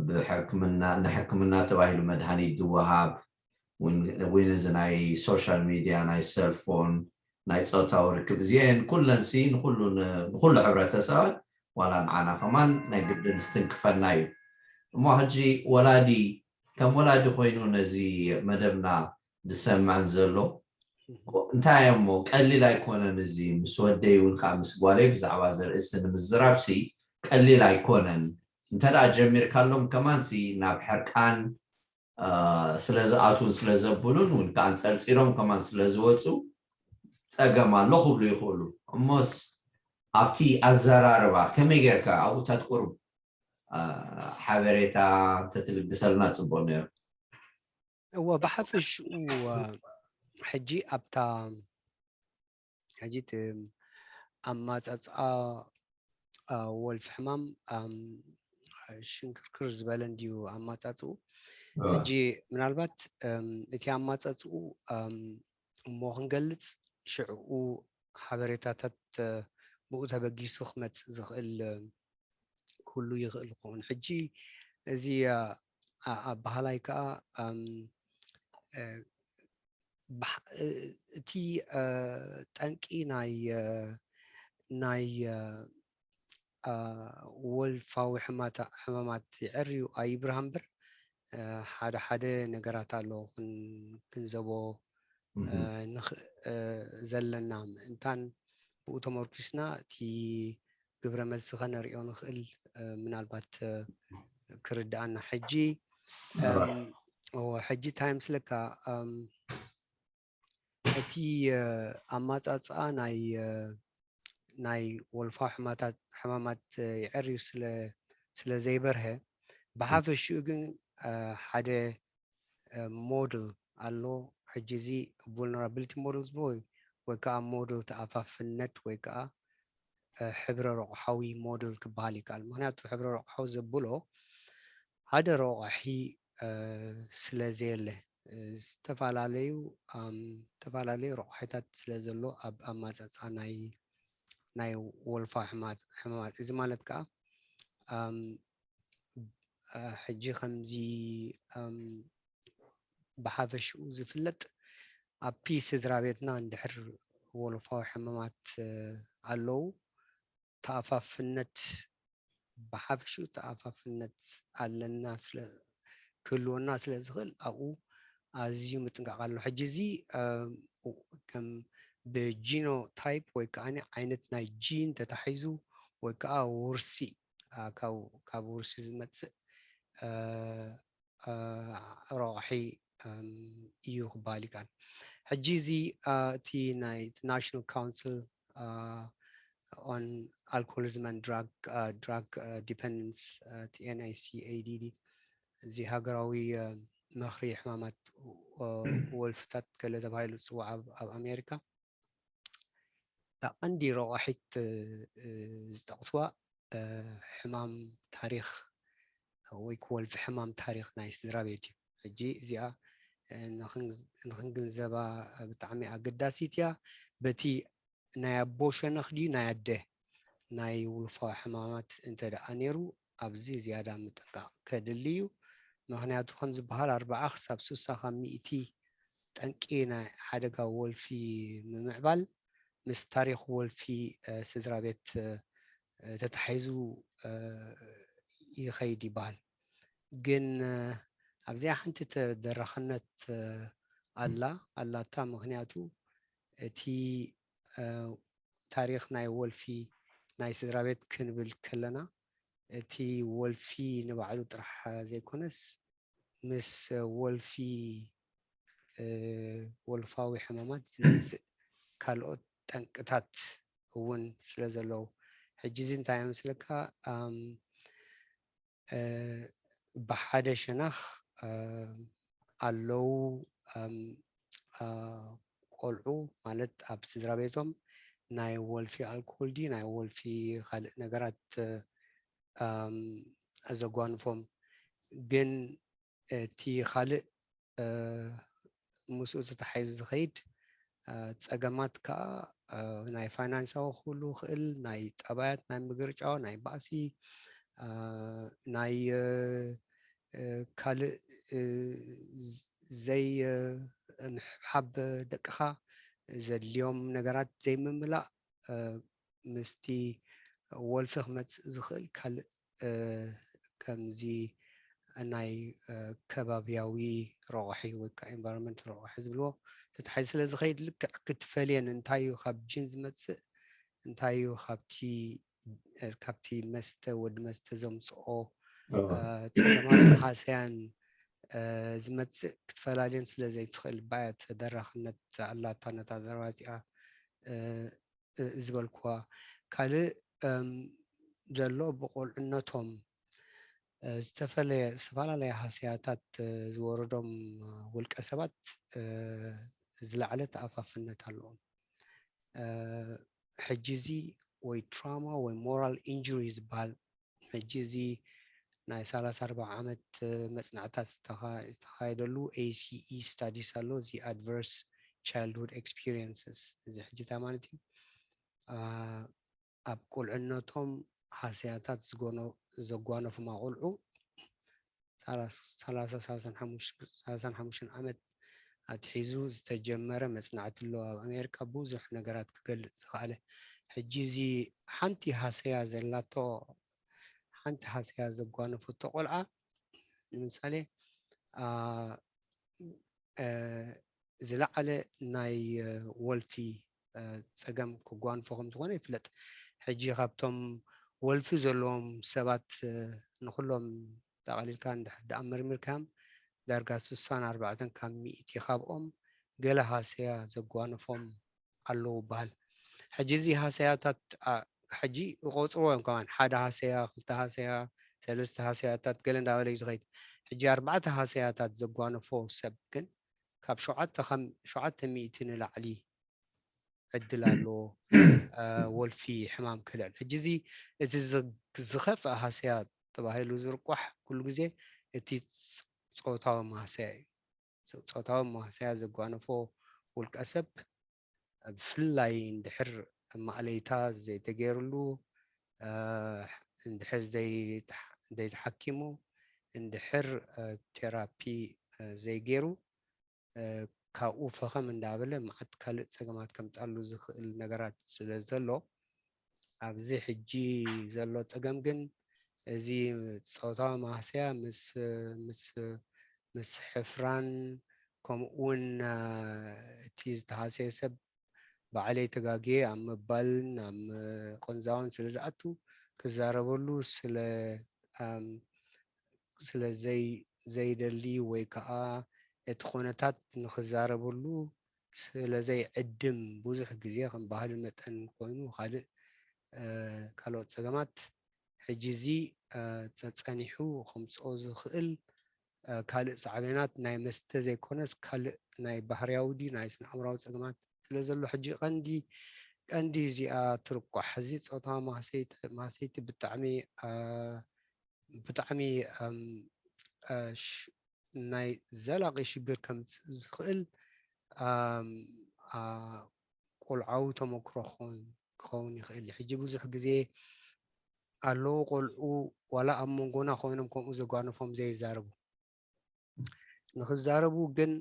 ብሕክምና፣ ንሕክምና ተባሂሉ መድሃኒት ዝወሃብ፣ ወይ፣ ወይ ነዚ ናይ ሶሻል ሚድያ፣ ናይ ሰልፎን፣ ናይ ጾታዊ ርክብ፣ እዚአን ኩለንሲ ንኩሉ ን-፣ ንኩሉ ሕብረተሰባት ዋላ ንዓና ከማን ናይ ግድን ዝትንክፈና እዩ። እሞ ሕጂ ወላዲ ከም ወላዲ ኮይኑ ነዚ መደብና ዝሰምዕን ዘሎ እንታይ እሞ ቀሊል ኣይኮነን። እዚ ምስ ወደይ እውን ከዓ ምስ ጓለይ ብዛዕባ ዘርእስቲ ንምዝራብሲ ቀሊል ኣይኮነን። እንተ ደኣ ጀሚርካሎም ከማንሲ ናብ ሕርቃን አ፣ ስለ ዝኣትውን ስለ ዘብሉን እውን ከዓ ኣንጸርጺሮም ከማን ስለ ዝወፁ ጸገም ኣሎ ክብሉ ይኽእሉ። እሞስ ኣብቲ ኣዘራርባ ከመይ ጌርካ ኣብኡታት ቁሩብ፣ አ፣ ሓበሬታ እንተትልግሰልና ጽቡቕ ነይሩ። እወ፣ ብሓፈሽኡ፣ አ፣ ሕጂ ኣብታ ሕጂ እቲ ኣማጻጽኣ፣ አ፣ ወልፊ ሕማም፣ ኣም፣ ሽንክርክር ዝበለ እንድዩ ኣማጻጽኡ። እወ። ሕጂ ምናልባት፣ እም፣ እቲ ኣማጻጽኡ፣ ኣም፣ እሞ ክንገልጽ ሽዕኡ ሓበሬታታት፣ እ፣ ብኡ ተበጊሱ ክመጽእ ዝኽእል፣ እ፣ ክህሉ ይኽእል ክኸውን። ሕጂ እዚ፣ እ፣ ኣ-፣ ኣበሃላይ ከኣ፣ ኣም፣ እ፣ ብሓ- እ- እቲ እ፣ ጠንቂ ናይ እ፣ ናይ እ፣ እ፣ ወልፋዊ ሕማታ- ሕማማት የዕርዩ ኣይብርሃ እምበር እ፣ ሓደ ሓደ ነገራት ኣሎ ክንግንዘቦ እ፣ እህ፣ ንኽ- እ፣ ዘለና ምእንታን ብኡ ተመርኪስና እቲ ግብረ መልሲ ከነርእዮ ንኽእል እ፣ ምናልባት እ፣ ክርድኣና ሕጂ እህ፣ እም፣ እወ፣ ሕጂ እንታይ ምስለካ እም፣ እቲ እ፣ ኣማፃፅኣ ናይ እ፣ ናይ ወልፋዊ ሕማታት- ሕማማት እ፣ ይዕርዩ ስለ ስለ ዘይበርሀ ብሓፈሽኡ ግን እ፣ ሓደ እ፣ ሞድል ኣሎ። ሕጂ እዚ vulnerability ሞድል ዝበ ወይ ወይ ከዓ ሞድል ተኣፋፍነት ወይ ከዓ እ፣ ሕብረ ረቑሓዊ ሞድል ክበሃል ይከኣል። ምክንያቱ ሕብረ ረቑሓዊ ዘብሎ ሓደ ረቑሒ እ፣ ስለ ዘየለ እ፣ ዝተፈላለዩ ኣም፣ ዝተፈላለዩ ረቑሒታት ስለ ዘሎ ኣብ ኣማፃፃ ናይ ናይ ወልፋ ሕማት- ሕማማት እዚ ማለት ከዓ ኣም፣ እ፣ ሕጂ ከምዚ ኣም፣ ብሓፈሽኡ ዝፍለጥ ኣብቲ ስድራ ቤትና እንድሕር ወልፋዊ ሕማማት እ፣ ኣለዉ ተኣፋፍነት ብሓፈሽኡ ተኣፋፍነት ኣለና ስለ ክህልወና ስለ ዝኽእል ኣብኡ ኣዝዩ ምጥንቃቕ ኣሎ። ሕጂ እዚ እ፣ ከም ብጂኖታይፕ ወይ ከዓ ዓይነት ናይ ጂን ተታሒዙ ወይ ከዓ ውርሲ እ፣ ካብ ካብ ውርሲ ዝመፅእ እ፣ እ፣ ረቑሒ እም፣ እዩ ክበሃል ይከኣል። ሕጂ እዚ እ፣ እቲ ናይ ናሽናል ካውንስል እ፣ ኦን ኣልኮሆሊዝም ን ድራግ እ፣ ድራግ እ፣ ዲፐንደንስ እ፣ እቲ ኤን ኣይ ሲ ኤ ዲ ዲ እዚ ሃገራዊ እ፣ ምኽሪ ሕማማት እ፣ ወልፍታት ገለ ተባሂሉ ዝፅዋዕ ኣብ ኣብ ኣሜሪካ እታ ቀንዲ ረቋሒት እ፣ ዝጠቕስዋ እ፣ ሕማም ታሪኽ ወይ ክወልፊ ሕማም ታሪኽ ናይ ስድራ ቤት እዩ። ሕጂ እዚኣ እ፣ ንኽን- ንኽንግንዘባ ብጣዕሚ ኣገዳሲት እያ። በቲ ናይ ኣቦ ሸነኽ ድዩ ናይ ኣደ ናይ ውልፋዊ ሕማማት እንተ ደኣ ነይሩ ኣብዚ ዝያዳ ምጥንቃቕ ከድሊ እዩ። ምኽንያቱ ከም ዝበሃል ኣርብዓ ክሳብ ስሳ ካብ ሚእቲ ጠንቂ ናይ ሓደጋ ወልፊ ምምዕባል ምስ ታሪኽ ወልፊ እ፣ ስድራ ቤት እ፣ ተታሒዙ እ፣ ይኸይድ ይበሃል። ግን እ፣ ኣብዚኣ ሓንቲ ተደራኽነት እ፣ ኣላ ኣላታ ምኽንያቱ እቲ እ፣ ታሪኽ ናይ ወልፊ ናይ ስድራ ቤት ክንብል ከለና እቲ ወልፊ ንባዕሉ ጥራሕ ዘይኮነስ ምስ ወልፊ እ፣ ወልፋዊ ሕማማት ዝመፅእ ካልኦት ጠንቅታት እውን ስለ ዘለዉ ሕጂ እዚ እንታይ ይመስለካ ኣም፣ እ፣ ብሓደ ሸነኽ እ፣ ኣለዉ ኣም፣ እ፣ ቆልዑ ማለት ኣብ ስድራ ቤቶም ናይ ወልፊ ኣልኮል ድዩ ናይ ወልፊ ካልእ ነገራት እ፣ ኣም፣ ዘጓንፎም ግን እቲ ካልእ እ፣ ምስኡ ተታሒዙ ዝኸይድ እ፣ ፀገማት ከዓ እ፣ ናይ ፋይናንሳዊ ክህሉ ይኽእል፣ ናይ ጠባያት ናይ ምግርጫው፣ ናይ ባእሲ እ፣ ናይ እ፣ እ፣ ካልእ እ፣ ዝ- ዘይ እ፣ ምሕብሓብ ደቅኻ ዘድልዮም ነገራት ዘይምምላእ እ፣ ምስቲ ወልፊ ክመፅእ ዝኽእል ካልእ እ፣ ከምዚ ናይ እ፣ ከባብያዊ ረቑሒ ወይ ከዓ ኤንቫይሮንመንት ረቑሒ ዝብልዎ ተታሒዙ ስለ ዝኸይድ ልክዕ ክትፈልየን እንታይ እዩ ካብ ጂን ዝመፅእ እንታይ እዩ ካብቲ እ፣ ካብቲ መስተ ወዲ መስተ ዘምፅኦ እ፣ ፀገማት ንሃሰያን እ፣ ዝመፅእ ክትፈላልየን ስለ ዘይትኽእል ባያ ተደራኽነት ኣላታ ነታ ዘረባ እዚኣ እ፣ እ፣ ዝበልኩዋ ካልእ እም፣ ዘሎ ብቆልዕነቶም እ፣ ዝተፈለየ ዝተፈላለየ ሃሰያታት እ፣ ዝወረዶም እ፣ ውልቀ ሰባት እ፣ ዝለዓለ ተኣፋፍነት ኣለዎም። እ፣ ሕጂ እዚ ወይ ትራማ ወይ ሞራል ኢንጁሪ ዝበሃል ሕጂ እዚ ናይ ሰላሳ ኣርባዓ ዓመት መፅናዕታት ዝተኻየደሉ ኤሲኢ ስታዲስ ኣሎ። እዚ ኣድቨርስ ቻይልድሁድ ኤክስፒሪየንስስ እዚ ሕጂ እንታይ ማለት እዩ? ኣብ ቁልዕነቶም ሃሰያታት ዘጓነፎም ኣቆልዑ ሰላሳ ሰላሳን ሓሙሽተን ዓመት ኣትሒዙ ዝተጀመረ መጽናዕቲ ኣሎ። ኣብ ኣሜሪካ ብዙሕ ነገራት ክገልጽ ዝኸኣለ። ሕጂ እዚ ሓንቲ ሃሰያ ዘላቶ፣ ሓንቲ ሃሰያ ዘጓነፈቶ ቆልዓ፣ ንምሳሌ፣ ኣ፣ እ፣ ዝለዓለ ናይ፣ እ፣ ወልፊ፣ እ፣ ጸገም ክጓንፎ ከም ዝኾነ ይፍለጥ። ሕጂ ካብቶም ወልፊ ዘለዎም ሰባት፣ እ፣ ንኹሎም ጠቓሊልካ እንድሕር ደኣ መርሚርካዮም፣ ዳርጋ ስሳን ኣርባዕተን ካብ ሚእቲ ካብኦም ገለ ሃሰያ ዘጓነፎም ኣለዉ ይበሃል። ሕጂ እዚ ሃሰያታት፣ ኣ፣ ሕጂ ይቆጽርዎ እዮም ከማን፣ ሓደ ሃሰያ፣ ክልተ ሃሰያ፣ ሰለስተ ሃሰያታት ገለ እንዳበለ እዩ ዝኸይድ። ሕጂ ኣርባዕተ ሃሰያታት ዘጓነፎ ሰብ ግን ካብ ሸውዓተ ከም፣ ሸውዓተ ሚእቲ ንላዕሊ ዕድል ኣለዎ፣ እ፣ ወልፊ ሕማም ከልዕል። ሕጂ እዚ፣ እቲ ዝ-፣ ዝኸፍአ ሃሰያ ተባሂሉ ዝርቋሕ ኩሉ ግዜ እቲ ጾታዊ ማህሰያ እዩ። ጾታዊ ማህሰያ ዘጓነፎ ውልቀ ሰብ፣ ብፍላይ እንድሕር ማእለይታ ዘይተገይርሉ፣ እ፣ እንድሕር ዘይተሓ-፣ ዘይተሓኪሙ፣ እንድሕር፣ እ፣ ቴራፒ፣ እ፣ ዘይገይሩ፣ እ፣ ካብኡ ፈኸም እንዳበለ መዓት ካልእ ጸገማት ከምጻሉ ዝኽእል ነገራት ስለ ዘሎ፣ ኣብዚ ሕጂ ዘሎ ጸገም ግን እዚ ጾታዊ ማህሰያ ምስ፣ ምስ፣ ምስ ሕፍራን ከምኡ እውን፣ እ፣ እቲ ዝተሃሰየ ሰብ ባዕለይ ተጋግየ ኣብ ምባልን ኣብ ምቕንዛውን ስለ ዝኣቱ ክዛረበሉ ስለ፣ ኣም፣ ስለ ዘይ-፣ ዘይደሊ ወይ ከዓ እቲ ኩነታት ንኽዛረበሉ ስለ ዘይዕድም ብዙሕ ግዜ ከም ባህሊ መጠን ኮይኑ ካልእ፣ እ፣ ካልኦት ጸገማት ሕጂ እዚ፣ እ፣ ጸጸኒሑ ከምጽኦ ዝኽእል፣ እ፣ ካልእ ሳዕቤናት ናይ መስተ ዘይኮነስ ካልእ ናይ ባህርያዊ ድዩ ናይ ስነ ኣእምራዊ ጸገማት ስለ ዘሎ ሕጂ ቀንዲ፣ ቀንዲ እዚኣ ትርቋሕ። እዚ ጾታዊ ማህሰይቲ፣ ማህሰይቲ ብጣዕሚ፣ እ፣ ብጣዕሚ፣ እም፣ እ፣ ሽ-፣ ናይ ዘላቂ ሽግር ከምጽእ ዝኽእል፣ ኣም፣ ኣ፣ ቆልዓዊ ተመክሮ ክኸውን፣ ክኸውን ይኽእል እዩ። ሕጂ ብዙሕ ግዜ ኣለዉ ቆልዑ ዋላ ኣብ መንጎና ኮይኖም ከምኡ ዘጓነፎም ዘይዛረቡ። ንኽዛረቡ ግን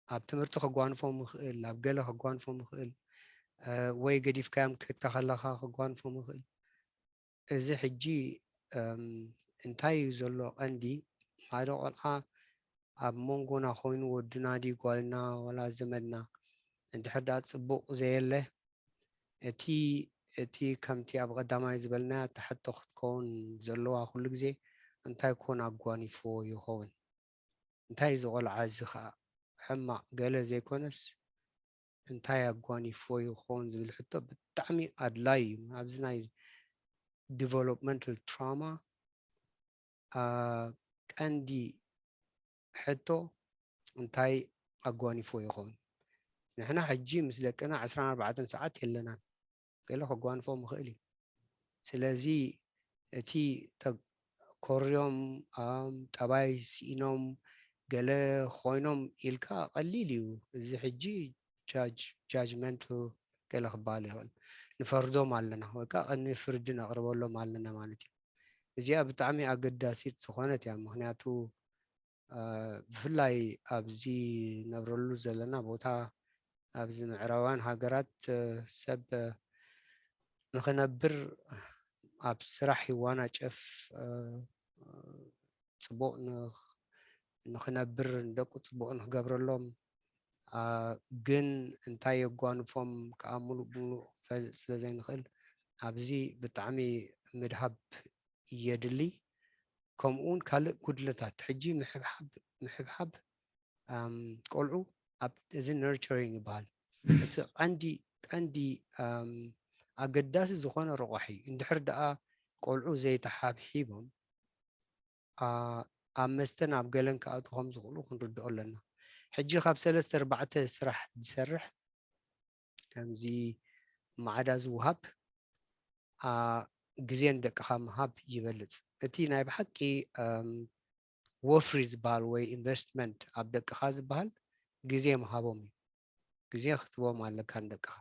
ኣብ ትምህርቲ ከጓንፎም ይኽእል፣ ኣብ ገለ ከጓንፎም ይኽእል፣ እ፣ ወይ ገዲፍካዮም ክትከድ ከለኻ ከጓንፎም ይኽእል። እዚ ሕጂ፣ እም፣ እንታይ እዩ ዘሎ ቀንዲ? ሓደ ቆልዓ ኣብ መንጎና ኮይኑ ወድና ድዩ ጓልና ዋላ ዘመድና እንድሕር ደኣ ጽቡቕ ዘየለ፣ እቲ፣ እቲ ከምቲ ኣብ ቀዳማይ ዝበልናያ እታ ሕቶ ክትከውን ዘለዋ ኩሉ ግዜ እንታይ ኮን ኣጓኒፍዎ ይኸውን? እንታይ እዚ ቆልዓ እዚ ኸኣ ሕማቕ ገለ ዘይኮነስ እንታይ ኣጓኒፍዎ ይኸውን ዝብል ሕቶ ብጣዕሚ ኣድላይ እዩ። ኣብዚ ናይ ዲቨሎፕመንታል ትራውማ፣ ኣ፣ ቀንዲ ሕቶ እንታይ ኣጓኒፍዎ ይኸውን? ንሕና ሕጂ ምስ ደቅና ዕስራን ኣርባዕተን ሰዓት የለናን። ገለ ከጓንፎም ይኽእል እዩ። ስለዚ እቲ ተ-፣ ኮርዮም፣ ኣም፣ ጠባይ ስኢኖም፣ ገለ ኮይኖም ኢልካ ቀሊል እዩ። እዚ ሕጂ ጃጅ-፣ ጃጅመንት ገለ ክበሃል ይኽእል። ንፈርዶም ኣለና ወይ ከዓ ቅድሚ ፍርዲ ነቕርበሎም ኣለና ማለት እዩ። እዚኣ ብጣዕሚ ኣገዳሲት ዝኾነት እያ። ምኽንያቱ፣ እ፣ ብፍላይ ኣብዚ ነብረሉ ዘለና ቦታ፣ ኣብዚ ምዕራባውያን ሃገራት፣ እ፣ ሰብ፣ እ፣ ንኽነብር ኣብ ስራሕ ይዋናጨፍ፣ እ፣ ጽቡቕ ንኽ-፣ ንኽነብር ንደቁ ጽቡቕ ንኽገብረሎም፣ ኣ፣ ግን እንታይ የጓንፎም ከኣ ምሉእ ብምሉእ ክንፈልጥ ስለ ዘይንኽእል፣ ኣብዚ ብጣዕሚ ምድሃብ የድሊ። ከምኡ እውን ካልእ ጉድለታት፣ ሕጂ ምሕብሓብ፣ ምሕብሓብ፣ ኣም፣ ቆልዑ ኣብ፣ እዚ ነርቸሪንግ ይበሃል። እቲ ቀንዲ፣ ቀንዲ፣ ኣም፣ ኣገዳሲ ዝኾነ ረቋሒ እዩ። እንድሕር ደኣ ቆልዑ ዘይተሓብሒቦም፣ ኣ-፣ ኣብ መስተን ኣብ ገለን ክኣትዉ ከም ዝኽእሉ ክንርድኦ ኣለና። ሕጂ ካብ ሰለስተ ኣርባዕተ ስራሕ ዝሰርሕ፣ ከምዚ ማዕዳ ዝወሃብ፣ ኣ፣ ግዜ ንደቅኻ ምሃብ ይበልጽ። እቲ ናይ ብሓቂ፣ ኣም፣ ወፍሪ ዝበሃል ወይ ኢንቨስትመንት ኣብ ደቅኻ ዝበሃል ግዜ ምሃቦም እዩ። ግዜ ክትህቦም ኣለካ ንደቅኻ።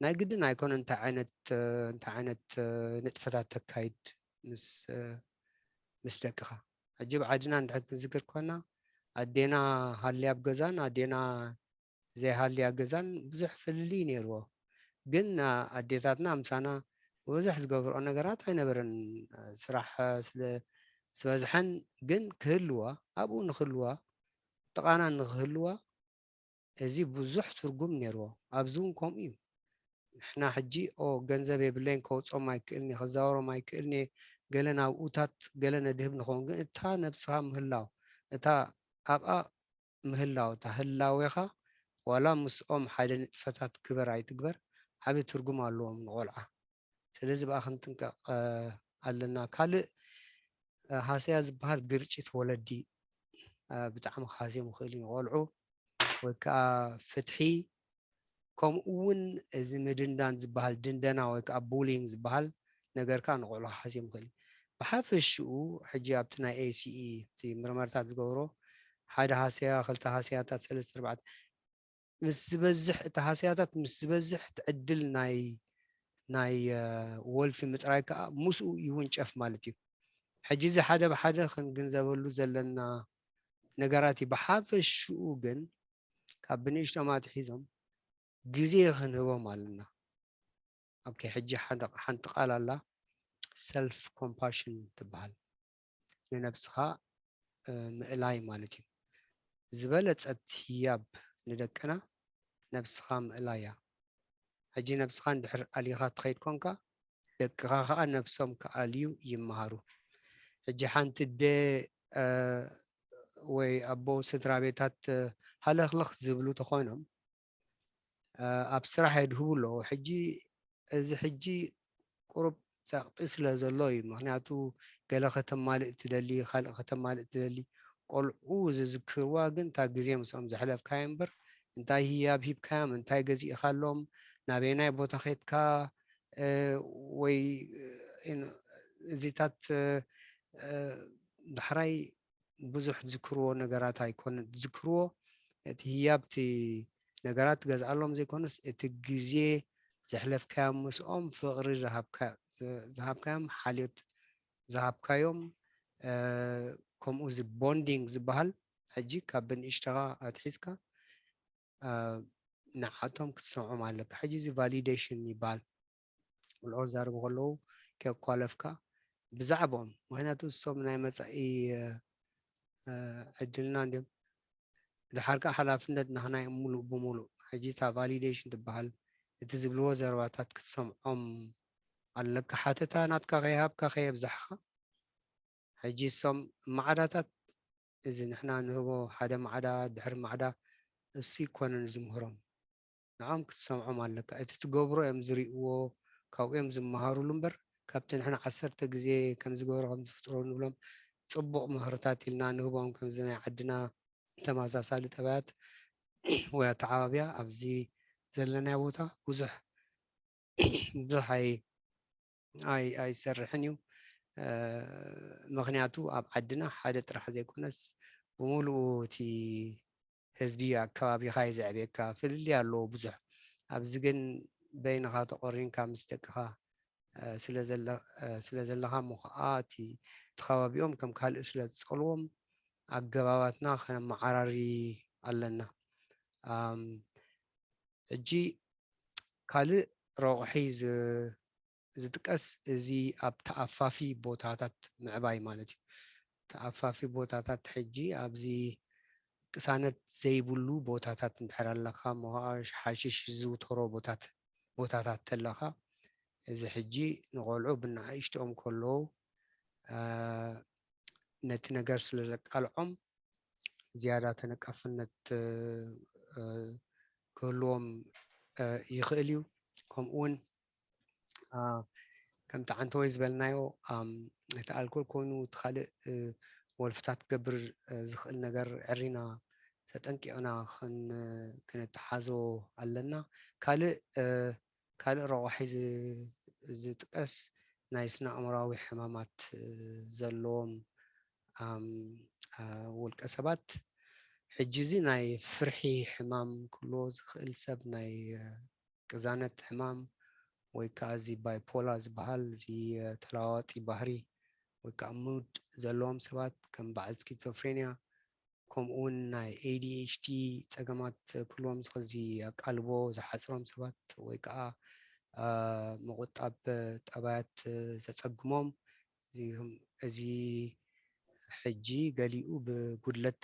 ናይ ግድን ኣይኮነ እንታይ ዓይነት፣ እ፣ እንታይ ዓይነት፣ እ፣ ንጥፈታት ተካይድ ምስ፣ እ፣ ምስ ደቅኻ። ሕጂ ኣብ ዓድና እንድሕር ክንዝክር ኮና፣ ኣዴና ሃልያ ኣብ ገዛን ኣዴና ዘይሃልያ ገዛን ብዙሕ ፍልልይ ነይርዎ። ግን ኣዴታትና ምሳና ብዙሕ ዝገብርኦ ነገራት ኣይነበረን። ስራሕ ስለ ዝበዝሐን ግን ክህልዋ ኣብኡ ንክህልዋ ጥቓና ንክህልዋ እዚ ብዙሕ ትርጉም ነይርዎ። ኣብዚ እውን ከምኡ እዩ። ንሕና ሕጂ ኦ ገንዘብ የብለይን ከውፅኦም ኣይክእልን እየ ከዛወሮም ኣይክእልን እየ ገለ ናብኡታት ገለ ነድህብ ንኸውን ግን እታ ነብስኻ ምህላው እታ ኣብኣ ምህላው እታ ህላዌኻ ዋላ ምስኦም ሓደ ንጥፈታት ግበር ኣይትግበር ዓብዪ ትርጉም ኣለዎም ንቆልዓ። ስለዚ ብኣ ክንጥንቀቕ ኣለና። ካልእ ሃሰያ ዝበሃል ግርጭት ወለዲ ብጣዕሚ ክሃስዮም ይኽእል እዩ። ቆልዑ ወይ ከዓ ፍትሒ ከምኡ እውን እዚ ምድንዳን ዝበሃል ድንደና ወይ ከዓ ቡሊንግ ዝበሃል ነገር ከዓ ንቆልዑ ክሃስዮም ይኽእል እዩ። ብሓፈሽኡ ሕጂ ኣብቲ ናይ ኤሲኢ እቲ ምርመርታት ዝገብሮ ሓደ ሃሰያ ክልተ ሃሰያታት ሰለስተ ኣርባዕተ ምስ ዝበዝሕ እቲ ሃስያታት ምስ ዝበዝሕ እቲ ዕድል ናይ ናይ ወልፊ ምጥራይ ከዓ ምስኡ ይውንጨፍ ማለት እዩ። ሕጂ እዚ ሓደ ብሓደ ክንግንዘበሉ ዘለና ነገራት እዩ። ብሓፈሽኡ ግን ካብ ብንእሽቶም ኣትሒዞም ግዜ ክንህቦም ኣለና። ኦኬ፣ ሕጂ ሓንቲ ቃል ኣላ ሰልፍ ኮምፓሽን ትበሃል። ንነብስኻ ምእላይ ማለት እዩ። ዝበለጸት ህያብ ንደቅና ነብስኻ ምእላያ። ሕጂ ነብስኻ እንድሕር ኣሊኻ ትኸይድ ኮንካ ደቅኻ ኸኣ ነብሶም ክኣልዩ ይመሃሩ። ሕጂ ሓንቲ ኣደ ወይ ኣቦ ስድራ ቤታት ሃለኽለኽ ዝብሉ ተኾይኖም ኣብ ስራሕ የድህቡ ኣለዉ። ሕጂ እዚ ሕጂ ቁሩብ ጸቕጢ ስለ ዘሎ እዩ። ምኽንያቱ ገለ ከተማልእ ትደሊ፣ ካልእ ከተማልእ ትደሊ። ቆልዑ ዝዝክርዋ ግን እታ ግዜ ምስኦም ዘሕለፍካዮ እምበር እንታይ ህያብ ሂብካዮም፣ እንታይ ገዚእኻሎም፣ ናበየናይ ቦታ ኸድካ ወይ እዚታት ዳሕራይ ብዙሕ ዝዝክርዎ ነገራት ኣይኮነን ዝዝክርዎ እቲ ህያብቲ ነገራት ትገዝኣሎም ዘይኮነስ እቲ ግዜ ዘሕለፍካዮም ምስኦም ፍቕሪ ዝሃብካዮም ሓልዮት ዝሃብካዮም ከምኡ እዚ ቦንዲንግ ዝበሃል ሕጂ ካብ ብንእሽተኻ ኣትሒዝካ ንዓቶም ክትሰምዖም ኣለካ። ሕጂ እዚ ቫሊዴሽን ይበሃል። ቆልዑ ክዛረቡ ከለዉ ከየኳለፍካ ብዛዕባኦም ምክንያቱ እሶም ናይ መፃኢ ዕድልና እንዲም ድሓር ከዓ ሓላፍነት ናህናይ ሙሉእ ብሙሉእ ሕጂ እታ ቫሊዴሽን ትበሃል እቲ ዝብልዎ ዘረባታት ክትሰምዖም ኣለካ ሓተታ ናትካ ከይሃብካ ከየብዛሕካ ሕጂ እሶም ማዕዳታት እዚ ንሕና ንህቦ ሓደ ማዕዳ ድሕሪ ማዕዳ እሱ ይኮነን ዝምህሮም ንዖም ክትሰምዖም ኣለካ እቲ ትገብሮ እዮም ዝርእዎ ካብኡ እዮም ዝመሃሩሉ እምበር ካብቲ ንሕና ዓሰርተ ግዜ ከምዝገብሮ ከምዝፍጥሮ ንብሎም ፅቡቕ ምህርታት ኢልና ንህቦም ከምዚ ናይ ዓድና ተመሳሳሊ ጠባያት ወይ ኣተዓባብያ ኣብዚ ዘለናዮ ቦታ ብዙሕ ብዙሕ ኣይ ኣይ ኣይሰርሕን እዩ ምክንያቱ ኣብ ዓድና ሓደ ጥራሕ ዘይኮነስ ብምሉኡ እቲ ህዝቢ ኣከባቢኻ እዩ ዘዕብየካ ፍልልይ ኣለዎ ብዙሕ ኣብዚ ግን በይንኻ ተቆሪንካ ምስ ደቅኻ ስለ ዘለኻ እሞ ከዓ እቲ እቲ ከባቢኦም ከም ካልእ ስለ ዝፀልዎም ኣገባባትና ከነመዓራሪ ኣለና ሕጂ ካልእ ረቑሒ ዝጥቀስ እዚ ኣብ ተኣፋፊ ቦታታት ምዕባይ ማለት እዩ። ተኣፋፊ ቦታታት ሕጂ ኣብዚ ቅሳነት ዘይብሉ ቦታታት እንድሕር ኣለኻ እሞ ከዓ ሓሽሽ ዝዝውተሮ ቦታታት ተለኻ እዚ ሕጂ ንቆልዑ ብናእሽትኦም ከለዉ ነቲ ነገር ስለ ዘቃልዖም ዝያዳ ተነቃፍነት ክህልዎም ይኽእል እዩ። ከምኡ እውን ከምቲ ዓንተወይ ዝበልናዮ እቲ ኣልኮል ኮይኑ እቲ ካልእ ወልፍታት ክገብር ዝኽእል ነገር ዕሪና ተጠንቂቕና ክንተሓዞ ኣለና። ካልእ ካልእ ረቑሒ ዝጥቀስ ናይ ስነ ኣእምራዊ ሕማማት ዘለዎም ውልቀ ሰባት ሕጂ እዚ ናይ ፍርሒ ሕማም ክህልዎ ዝኽእል ሰብ ናይ ቅዛነት ሕማም ወይ ከዓ እዚ ባይፖላ ዝበሃል እዚ ተለዋዋጢ ባህሪ ወይ ከዓ ሙድ ዘለዎም ሰባት ከም በዓል ስኪዞፍሬንያ ከምኡ እውን ናይ A D H D ጸገማት ክህልዎም ዝኽእል፣ እዚ ኣቃልቦ ዝሓጽሮም ሰባት ወይ ከዓ ምቁጣብ ጠባያት ዘጸግሞም፣ እዚ ሕጂ ገሊኡ ብጉድለት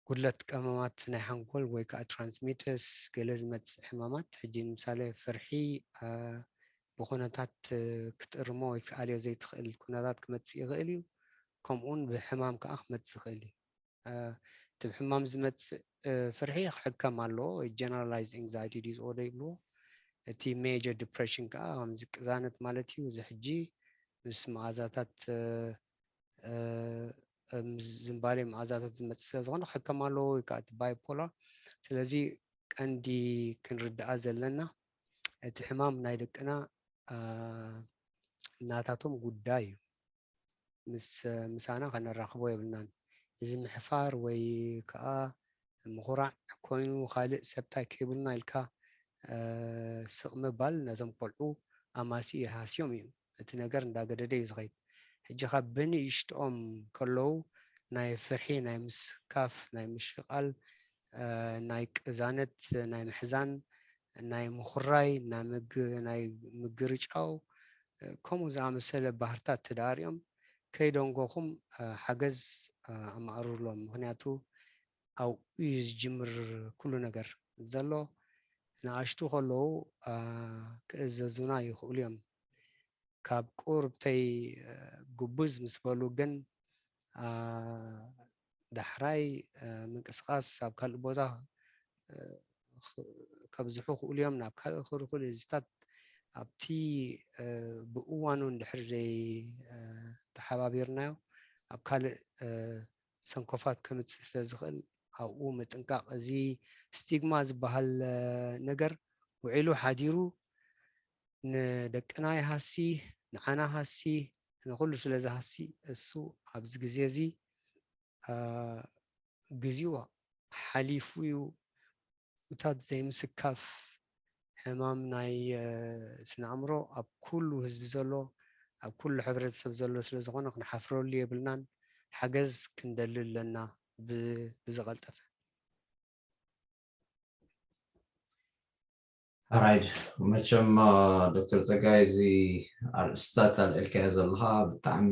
ጉድለት ቀመማት ናይ ሓንጎል ወይ ከዓ transmitters ገለ ዝመፅእ ሕማማት፣ ሕጂ ንምሳሌ ፍርሒ ብኩነታት ክትእርሞ ወይ ክትኣልዮ ዘይትኽእል ኩነታት ክመፅእ ይኽእል እዩ። ከምኡውን ብሕማም ከዓ ክመፅእ ይኽእል እዩ። እቲ ብሕማም ዝመፅእ ፍርሒ ክሕከም ኣለዎ፣ generalized anxiety disorder ይብልዎ። እቲ major depression ከዓ ከምዚ ቅዛነት ማለት እዩ። እዚ ሕጂ ምስ መኣዛታት ዝንባሌ መኣዛታት ዝመፅእ ስለ ዝኾነ ክሕከም ኣለዎ፣ ወይ ከዓ እቲ bipolar። ስለዚ ቀንዲ ክንርድኣ ዘለና፣ እቲ ሕማም ናይ ደቅና ናታቶም ጉዳይ እዩ። ምስ ምሳና ከነራኽቦ የብልናን። እዚ ምሕፋር ወይ ከዓ ምኹራዕ ኮይኑ ካልእ ሰብ ታይ ከይብሉና ኢልካ ስቕ ምባል ነቶም ቆልዑ ኣማሲ ይሃስዮም እዩ። እቲ ነገር እንዳገደደ እዩ ዝኸይድ። ሕጂ ካብ ብንእሽትኦም ከለዉ ናይ ፍርሒ፣ ናይ ምስካፍ፣ ናይ ምሽቓል፣ ናይ ቅዛነት፣ ናይ ምሕዛን፣ ናይ ምኹራይ፣ ናይ ምግርጫው፣ ከምኡ ዝኣመሰለ ባህርታት ተዳኣሪኦም ከይደንጎኹም ሓገዝ ኣማእሩሎም። ምክንያቱ ኣብኡ እዩ ዝጅምር ኩሉ ነገር ዘሎ። ንኣሽቱ ከለዉ ክእዘዙና ይኽእሉ እዮም። ካብ ቁርብተይ ግቡዝ ምስ በሉ ግን ዳሕራይ ምንቅስቃስ ኣብ ካልእ ቦታ ከብዝሑ ክእሉ እዮም። ናብ ካልእ ክሩ ክእሉ እዚታት ኣብቲ ብእዋኑ እንድሕር ዘይ ተሓባቢርናዮ ኣብ ካልእ ሰንኮፋት ከምፅእ ስለ ዝኽእል ኣብኡ ምጥንቃቕ። እዚ ስቲግማ ዝበሃል ነገር ውዒሉ ሓዲሩ ንደቅና ይሃሲ፣ ንዓና ሃሲ፣ ንኹሉ ስለ ዝሃሲ እሱ ኣብዚ ግዜ እዚ ግዜኡ ሓሊፉ እዩ። እታት ዘይምስካፍ ሕማም ናይ ስነ ኣእምሮ ኣብ ኩሉ ህዝቢ ዘሎ፣ ኣብ ኩሉ ሕብረተሰብ ዘሎ ስለ ዝኾነ ክንሓፍረሉ የብልናን። ሓገዝ ክንደሊ ኣለና ብዝቐልጠፈ። ራይድ መቸም ዶክተር ፀጋይ፣ እዚ ኣርእስታት ኣልዕልካዮ ዘለኻ ብጣዕሚ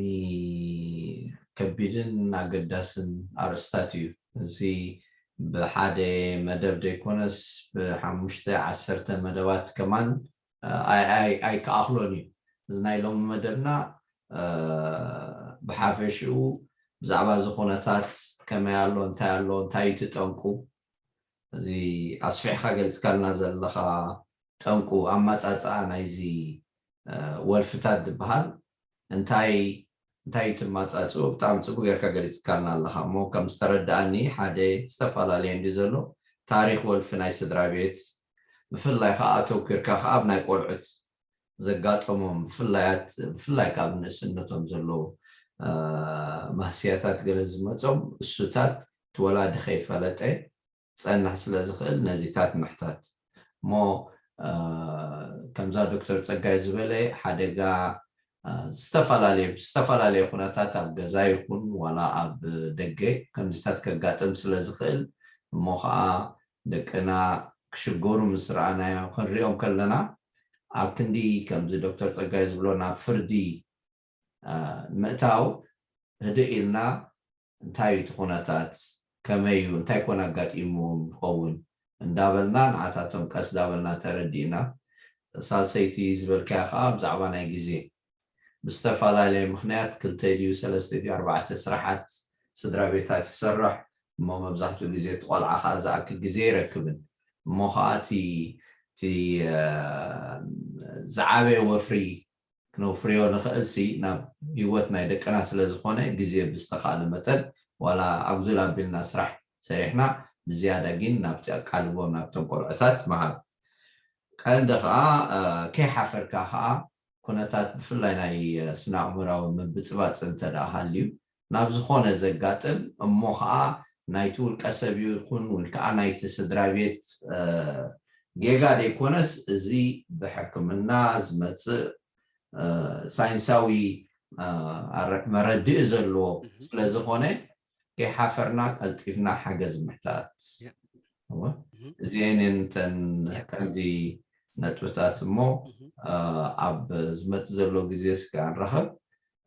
ከቢድን ኣገዳስን ኣርእስታት እዩ። እዚ ብሓደ መደብ ዘይኮነስ ብሓሙሽተ ዓሰርተ መደባት ከማን ኣይከኣኽሎን እዩ። እዚ ናይ ሎሚ መደብና ብሓፈሽኡ ብዛዕባ እዚ ኩነታት ከመይ ኣሎ፣ እንታይ ኣሎ፣ እንታይ እዩ እቲ ጠንቁ፣ እዚ ኣስፊሕካ ገሊፅካልና ዘለኻ ጠንቁ ኣመፃፅኣ ናይዚ ወልፍታት ዝበሃል እንታይ እንታይ ትማፃፅኡ ብጣዕሚ ፅቡቅ ጌርካ ገሊፅካልና ኣለካ። እሞ ከም ዝተረዳኣኒ ሓደ ዝተፈላለየ እንዲ ዘሎ ታሪክ ወልፊ ናይ ስድራ ቤት ብፍላይ ከዓ ኣተኪርካ ከዓ ኣብ ናይ ቆልዑት ዘጋጠሞም ብፍላያት ብፍላይ ከዓ ብንእስነቶም ዘለዉ ማህስያታት ገለ ዝመፆም እሱታት እቲ ወላዲ ከይፈለጠ ክፀንሕ ስለ ዝኽእል ነዚታት ምሕታት እሞ ከምዛ ዶክተር ፀጋይ ዝበለ ሓደጋ ዝተፈላለየ ዝተፈላለየ ኩነታት ኣብ ገዛ ይኹን ዋላ ኣብ ደገ ከምዚታት ከጋጥም ስለ ዝኽእል እሞ ከዓ ደቅና ክሽገሩ ምስ ረኣናዮ ክንሪኦም ከለና ኣብ ክንዲ ከምዚ ዶክተር ፀጋይ ዝብሎ ናብ ፍርዲ ምእታው ህድእ ኢልና እንታይ እዩ እቲ ኩነታት ከመይ እዩ እንታይ ኮን ኣጋጢምዎም ይኸውን እንዳበልና ንዓታቶም ቀስ ዳበልና ተረዲእና ሳልሰይቲ ዝበልካያ ከዓ ብዛዕባ ናይ ግዜ ብዝተፈላለየ ምክንያት ክልተ ድዩ ሰለስተ ድዩ ኣርባዕተ ስራሓት ስድራ ቤታት ይሰርሕ እሞ መብዛሕትኡ ግዜ እቲ ቆልዓ ከዓ ዝኣክል ግዜ ይረክብን እሞ ከዓ እቲ ዝዓበየ ወፍሪ ክነውፍርዮ ንኽእል ሲ ናብ ህይወት ናይ ደቅና ስለ ዝኾነ ግዜ ብዝተኻእለ መጠን ዋላ ኣጉድል ኣቢልና ስራሕ ሰሪሕና ብዝያዳ ግን ናብቲ ኣቃልቦ ናብቶም ቆልዑታት ምሃብ ቀንዲ ከዓ ከይሓፈርካ ከዓ ኩነታት ብፍላይ ናይ ስነ ኣእምራዊ ምብፅባፅ እንተ ደኣ ሃልዩ ናብ ዝኾነ ዘጋጥም እሞ ከዓ ናይቲ ውልቀ ሰብ ይኹን ወይ ከዓ ናይቲ ስድራ ቤት ጌጋ ዘይኮነስ እዚ ብሕክምና ዝመፅእ ሳይንሳዊ መረድእ ዘለዎ ስለዝኾነ ከይሓፈርና ቀልጢፍና ሓገዝ ምሕታት። ያ። እወ። እህ፣ እዚአን እየን እተን ያ። ቀንዲ ነጥብታት እሞ እህ፣ እ፣ ኣብ ዝመጽእ ዘሎ ግዜ እስከ ንራኸብ።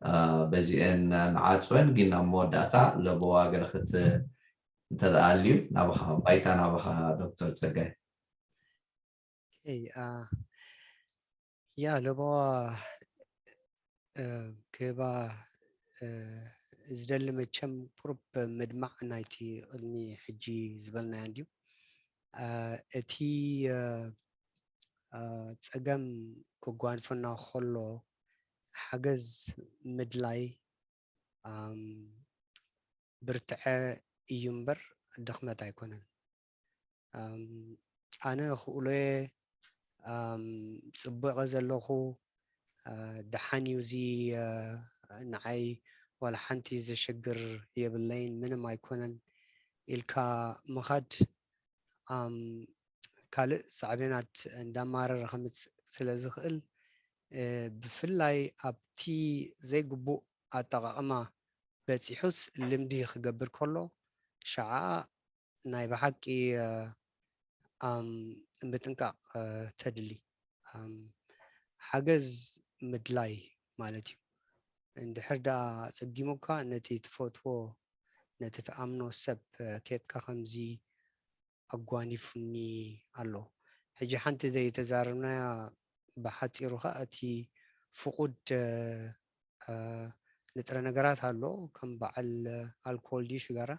እ፣ በዚአን ንዓጽወን፣ ግን ኣብ መወዳእታ ለበዋ ገለ ክት እንተ ደኣ ኣልዩ ናባኻ፣ ባይታ ናባኻ ዶክተር ጸጋይ። ኦኬ፣ አ፣ ያ ለበዋ እ፣ ክህባ እ፣ ዝደሊ መቸም ቁሩብ ምድማዕ ናይቲ ቅድሚ ሕጂ ዝበልናዮ እንድዩ። አ፣ እቲ እ፣ አ፣ ጸገም ክጓንፈና ከሎ ሓገዝ ምድላይ ኣም፣ ብርትዐ እዩ እምበር ድኽመት ኣይኮነን። ኣም፣ ኣነ ክእሎየ ኣም፣ ጽቡቐ ዘለኹ እ፣ ደሓን እዩ እዚ እ፣ ንዓይ ዋላ ሓንቲ ዘሸግር የብለይን ምንም ኣይኮነን ኢልካ ምኻድ ኣም፣ ካልእ ሳዕቤናት እንዳማረረ ከምጽእ ስለ ዝኽእል እ፣ ብፍላይ ኣብቲ ዘይግቡእ ኣጠቓቕማ በጺሑስ ልምዲ ክገብር ከሎ ሸዓ ናይ ብሓቂ እ፣ ኣም፣ ምጥንቃቕ እ፣ ተድሊ ኣም፣ ሓገዝ ምድላይ ማለት እዩ። እንድሕር ደኣ ኣጸጊሙካ ነቲ ትፈትዎ ነቲ ትኣምኖ ሰብ እ፣ ኬድካ ከምዚ ኣጓኒፉኒ ኣሎ። ሕጂ ሓንቲ ዘይተዛረብናያ ብሓጺሩ ኸኣ እቲ ፍቑድ እ፣ እ፣ ንጥረ ነገራት ኣሎ ከም በዓል ኣልኮል ድዩ ሽጋራ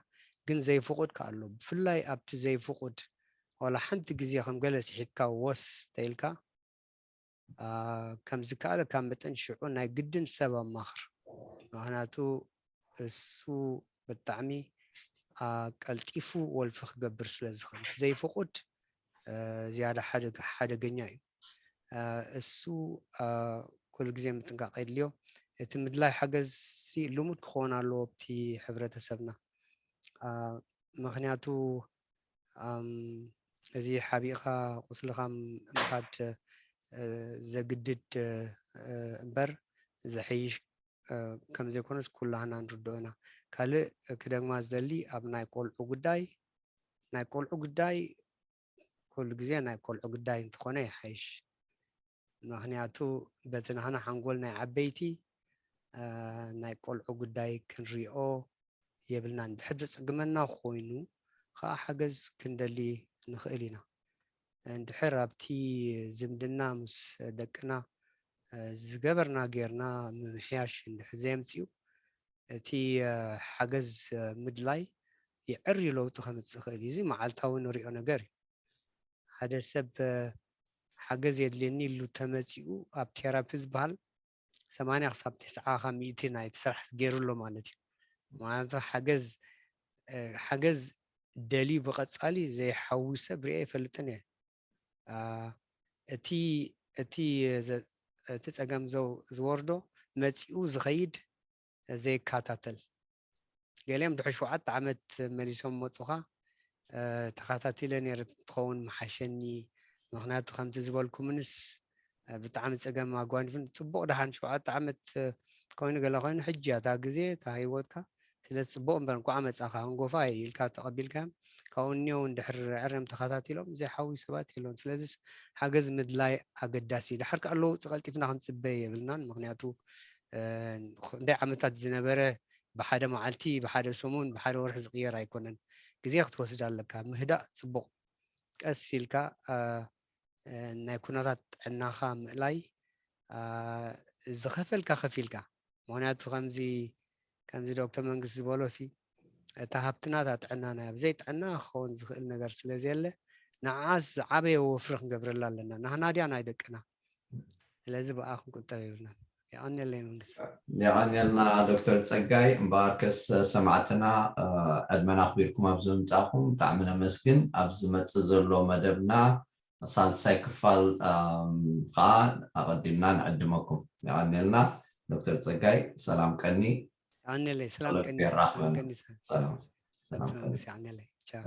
ግን ዘይፍቑድ ከኣ ኣሎ። ብፍላይ ኣብቲ ዘይፍቑድ ዋላ ሓንቲ ግዜ ከም ገለ ስሒትካ ወስ ተኢልካ እ፣ ከም ዝከኣለካ መጠን ሽዑ ናይ ግድን ሰብ ኣማኽር። ምኽንያቱ እሱ ብጣዕሚ እ፣ ቀልጢፉ ወልፊ ክገብር ስለ ዝኽእል። ዘይፍቑድ እ፣ ዝያዳ ሓደገ-፣ ሓደገኛ እዩ። እ፣ እሱ እ፣ ኩሉ ግዜ ምጥንቃቕ የድልዮ። እቲ ምድላይ ሓገዝሲ ልሙድ ክኸውን ኣለዎ ኣብቲ ሕብረተሰብና። እ፣ ምኽንያቱ ኣም፣ እዚ ሓቢእኻ ቁስልኻ ምኻድ እ፣ ዘግድድ እ፣ እምበር ዘሐይሽ እ፣ ከም ዘይኮነስ ኩላህና ንርድኦ ኢና። ካልእ ክደግማ ዝደሊ ኣብ ናይ ቆልዑ ጉዳይ ናይ ቆልዑ ጉዳይ ኩሉ ግዜ ናይ ቆልዑ ጉዳይ እንተኾነ ይሓይሽ። ምኽንያቱ በቲ ናህና ሓንጎል ናይ ዓበይቲ እ፣ ናይ ቆልዑ ጉዳይ ክንሪኦ የብልናን። እንድሕር ዘጸግመና ኮይኑ ኸኣ ሓገዝ ክንደሊ ንኽእል ኢና። እንድሕር ኣብቲ ዝምድና ምስ ደቅና እ፣ ዝገበርና ጌርና ምምሕያሽ እንድሕር ዘየምጽኡ እቲ እ፣ ሓገዝ እ፣ ምድላይ የዕርዩ ለውጢ ከምጽእ ይኽእል እዩ። እዚ መዓልታዊ ንሪኦ ነገር እዩ። ሓደ ሰብ እ፣ ሓገዝ የድልየኒ ኢሉ ተመጺኡ ኣብ ቴራፒ ዝበሃል ሰማንያ ክሳብ ተስዓ ካብ ሚእቲ ናይቲ ስራሕ ገይሩ ኣሎ ማለት እዩ። ማለት ሓገዝ እ፣ ሓገዝ ደልዩ ብቐጻሊ ዘይሓዊ ሰብ ሪአ ኣይፈልጥን እየ። እ፣ እቲ እቲ ዘ- እቲ ጸገም ዘው- ዝወርዶ መጺኡ ዝኸይድ ዘይከታተል ገሊኦም ድሕሪ ሸውዓተ ዓመት መሊሶም መጹኻ እ፣ ተኸታቲለ ነይረ ትኸውን ምሓሸኒ ምኽንያቱ ከምቲ ዝበልኩምንስ እ፣ ብጣዕሚ ጸገም ኣጓኒፉን ጽቡቕ ደሓን ሸውዓተ ዓመት እ፣ ኮይኑ ገለ ኮይኑ ሕጂ እያ እታ ግዜ እታ ህይወትካ ስለዚ ጽቡቕ እምበር እንኳዕ መጻኻ ህንጎፋ እየ ኢልካ ተቐቢልካዮም ካብኡ እኒኦ እውን ድሕሪ ዕርም ተኸታቲሎም ዘይሓዊ ሰባት የለውን ስለዚስ ሓገዝ ምድላይ ኣገዳሲ እዩ ድሓር ከዓ ለውጢ ቀልጢፍና ክንጽበ የብልናን ምኽንያቱ እ፣ ክንደይ ዓመታት ዝነበረ ብሓደ መዓልቲ ብሓደ ሰሙን ብሓደ ወርሒ ዝቕየር ኣይኮነን ግዜ ክትወስድ ኣለካ ምህዳእ ጽቡቕ ቀስ ኢልካ እ፣ እ፣ ናይ ኩነታት ጥዕናኻ ምእላይ እ፣ ዝኸፈልካ ከፊልካ ምኽንያቱ ከምዚ ከምዚ ዶክተር መንግስቲ ዝበሎ ሲ እታ ሃብትና እታ ጥዕናና እያ ብዘይ ጥዕና ክኸውን ዝኽእል ነገር ስለ ዘየለ ንዓስ ዝዓበየ ወፍሪ ክንገብረላ ኣለና ናህና ድያ ናይ ደቅና ስለዚ ብኣ ክንቁጠብ የብልናን የቐንየለይ መንግስቲ የቐንየልና ዶክተር ጸጋይ እምበኣርከስ ሰማዕትና እ፣ ዕድመና ኣኽቢርኩም ኣብዚ ምምጻእኩም ብጣዕሚ ነመስግን ኣብ ዝመጽእ ዘሎ መደብና ሳልሳይ ክፋል ኣም፣ ከዓ ኣቐዲምና ንዕድመኩም የቐንየልና ዶክተር ጸጋይ ሰላም ቀኒ የቐንየለይ ሰላም ቀኒ የራኽበና ቀኒ ሰላም ሰላም ሰላም ቀኒ የቐንየለይ ቻው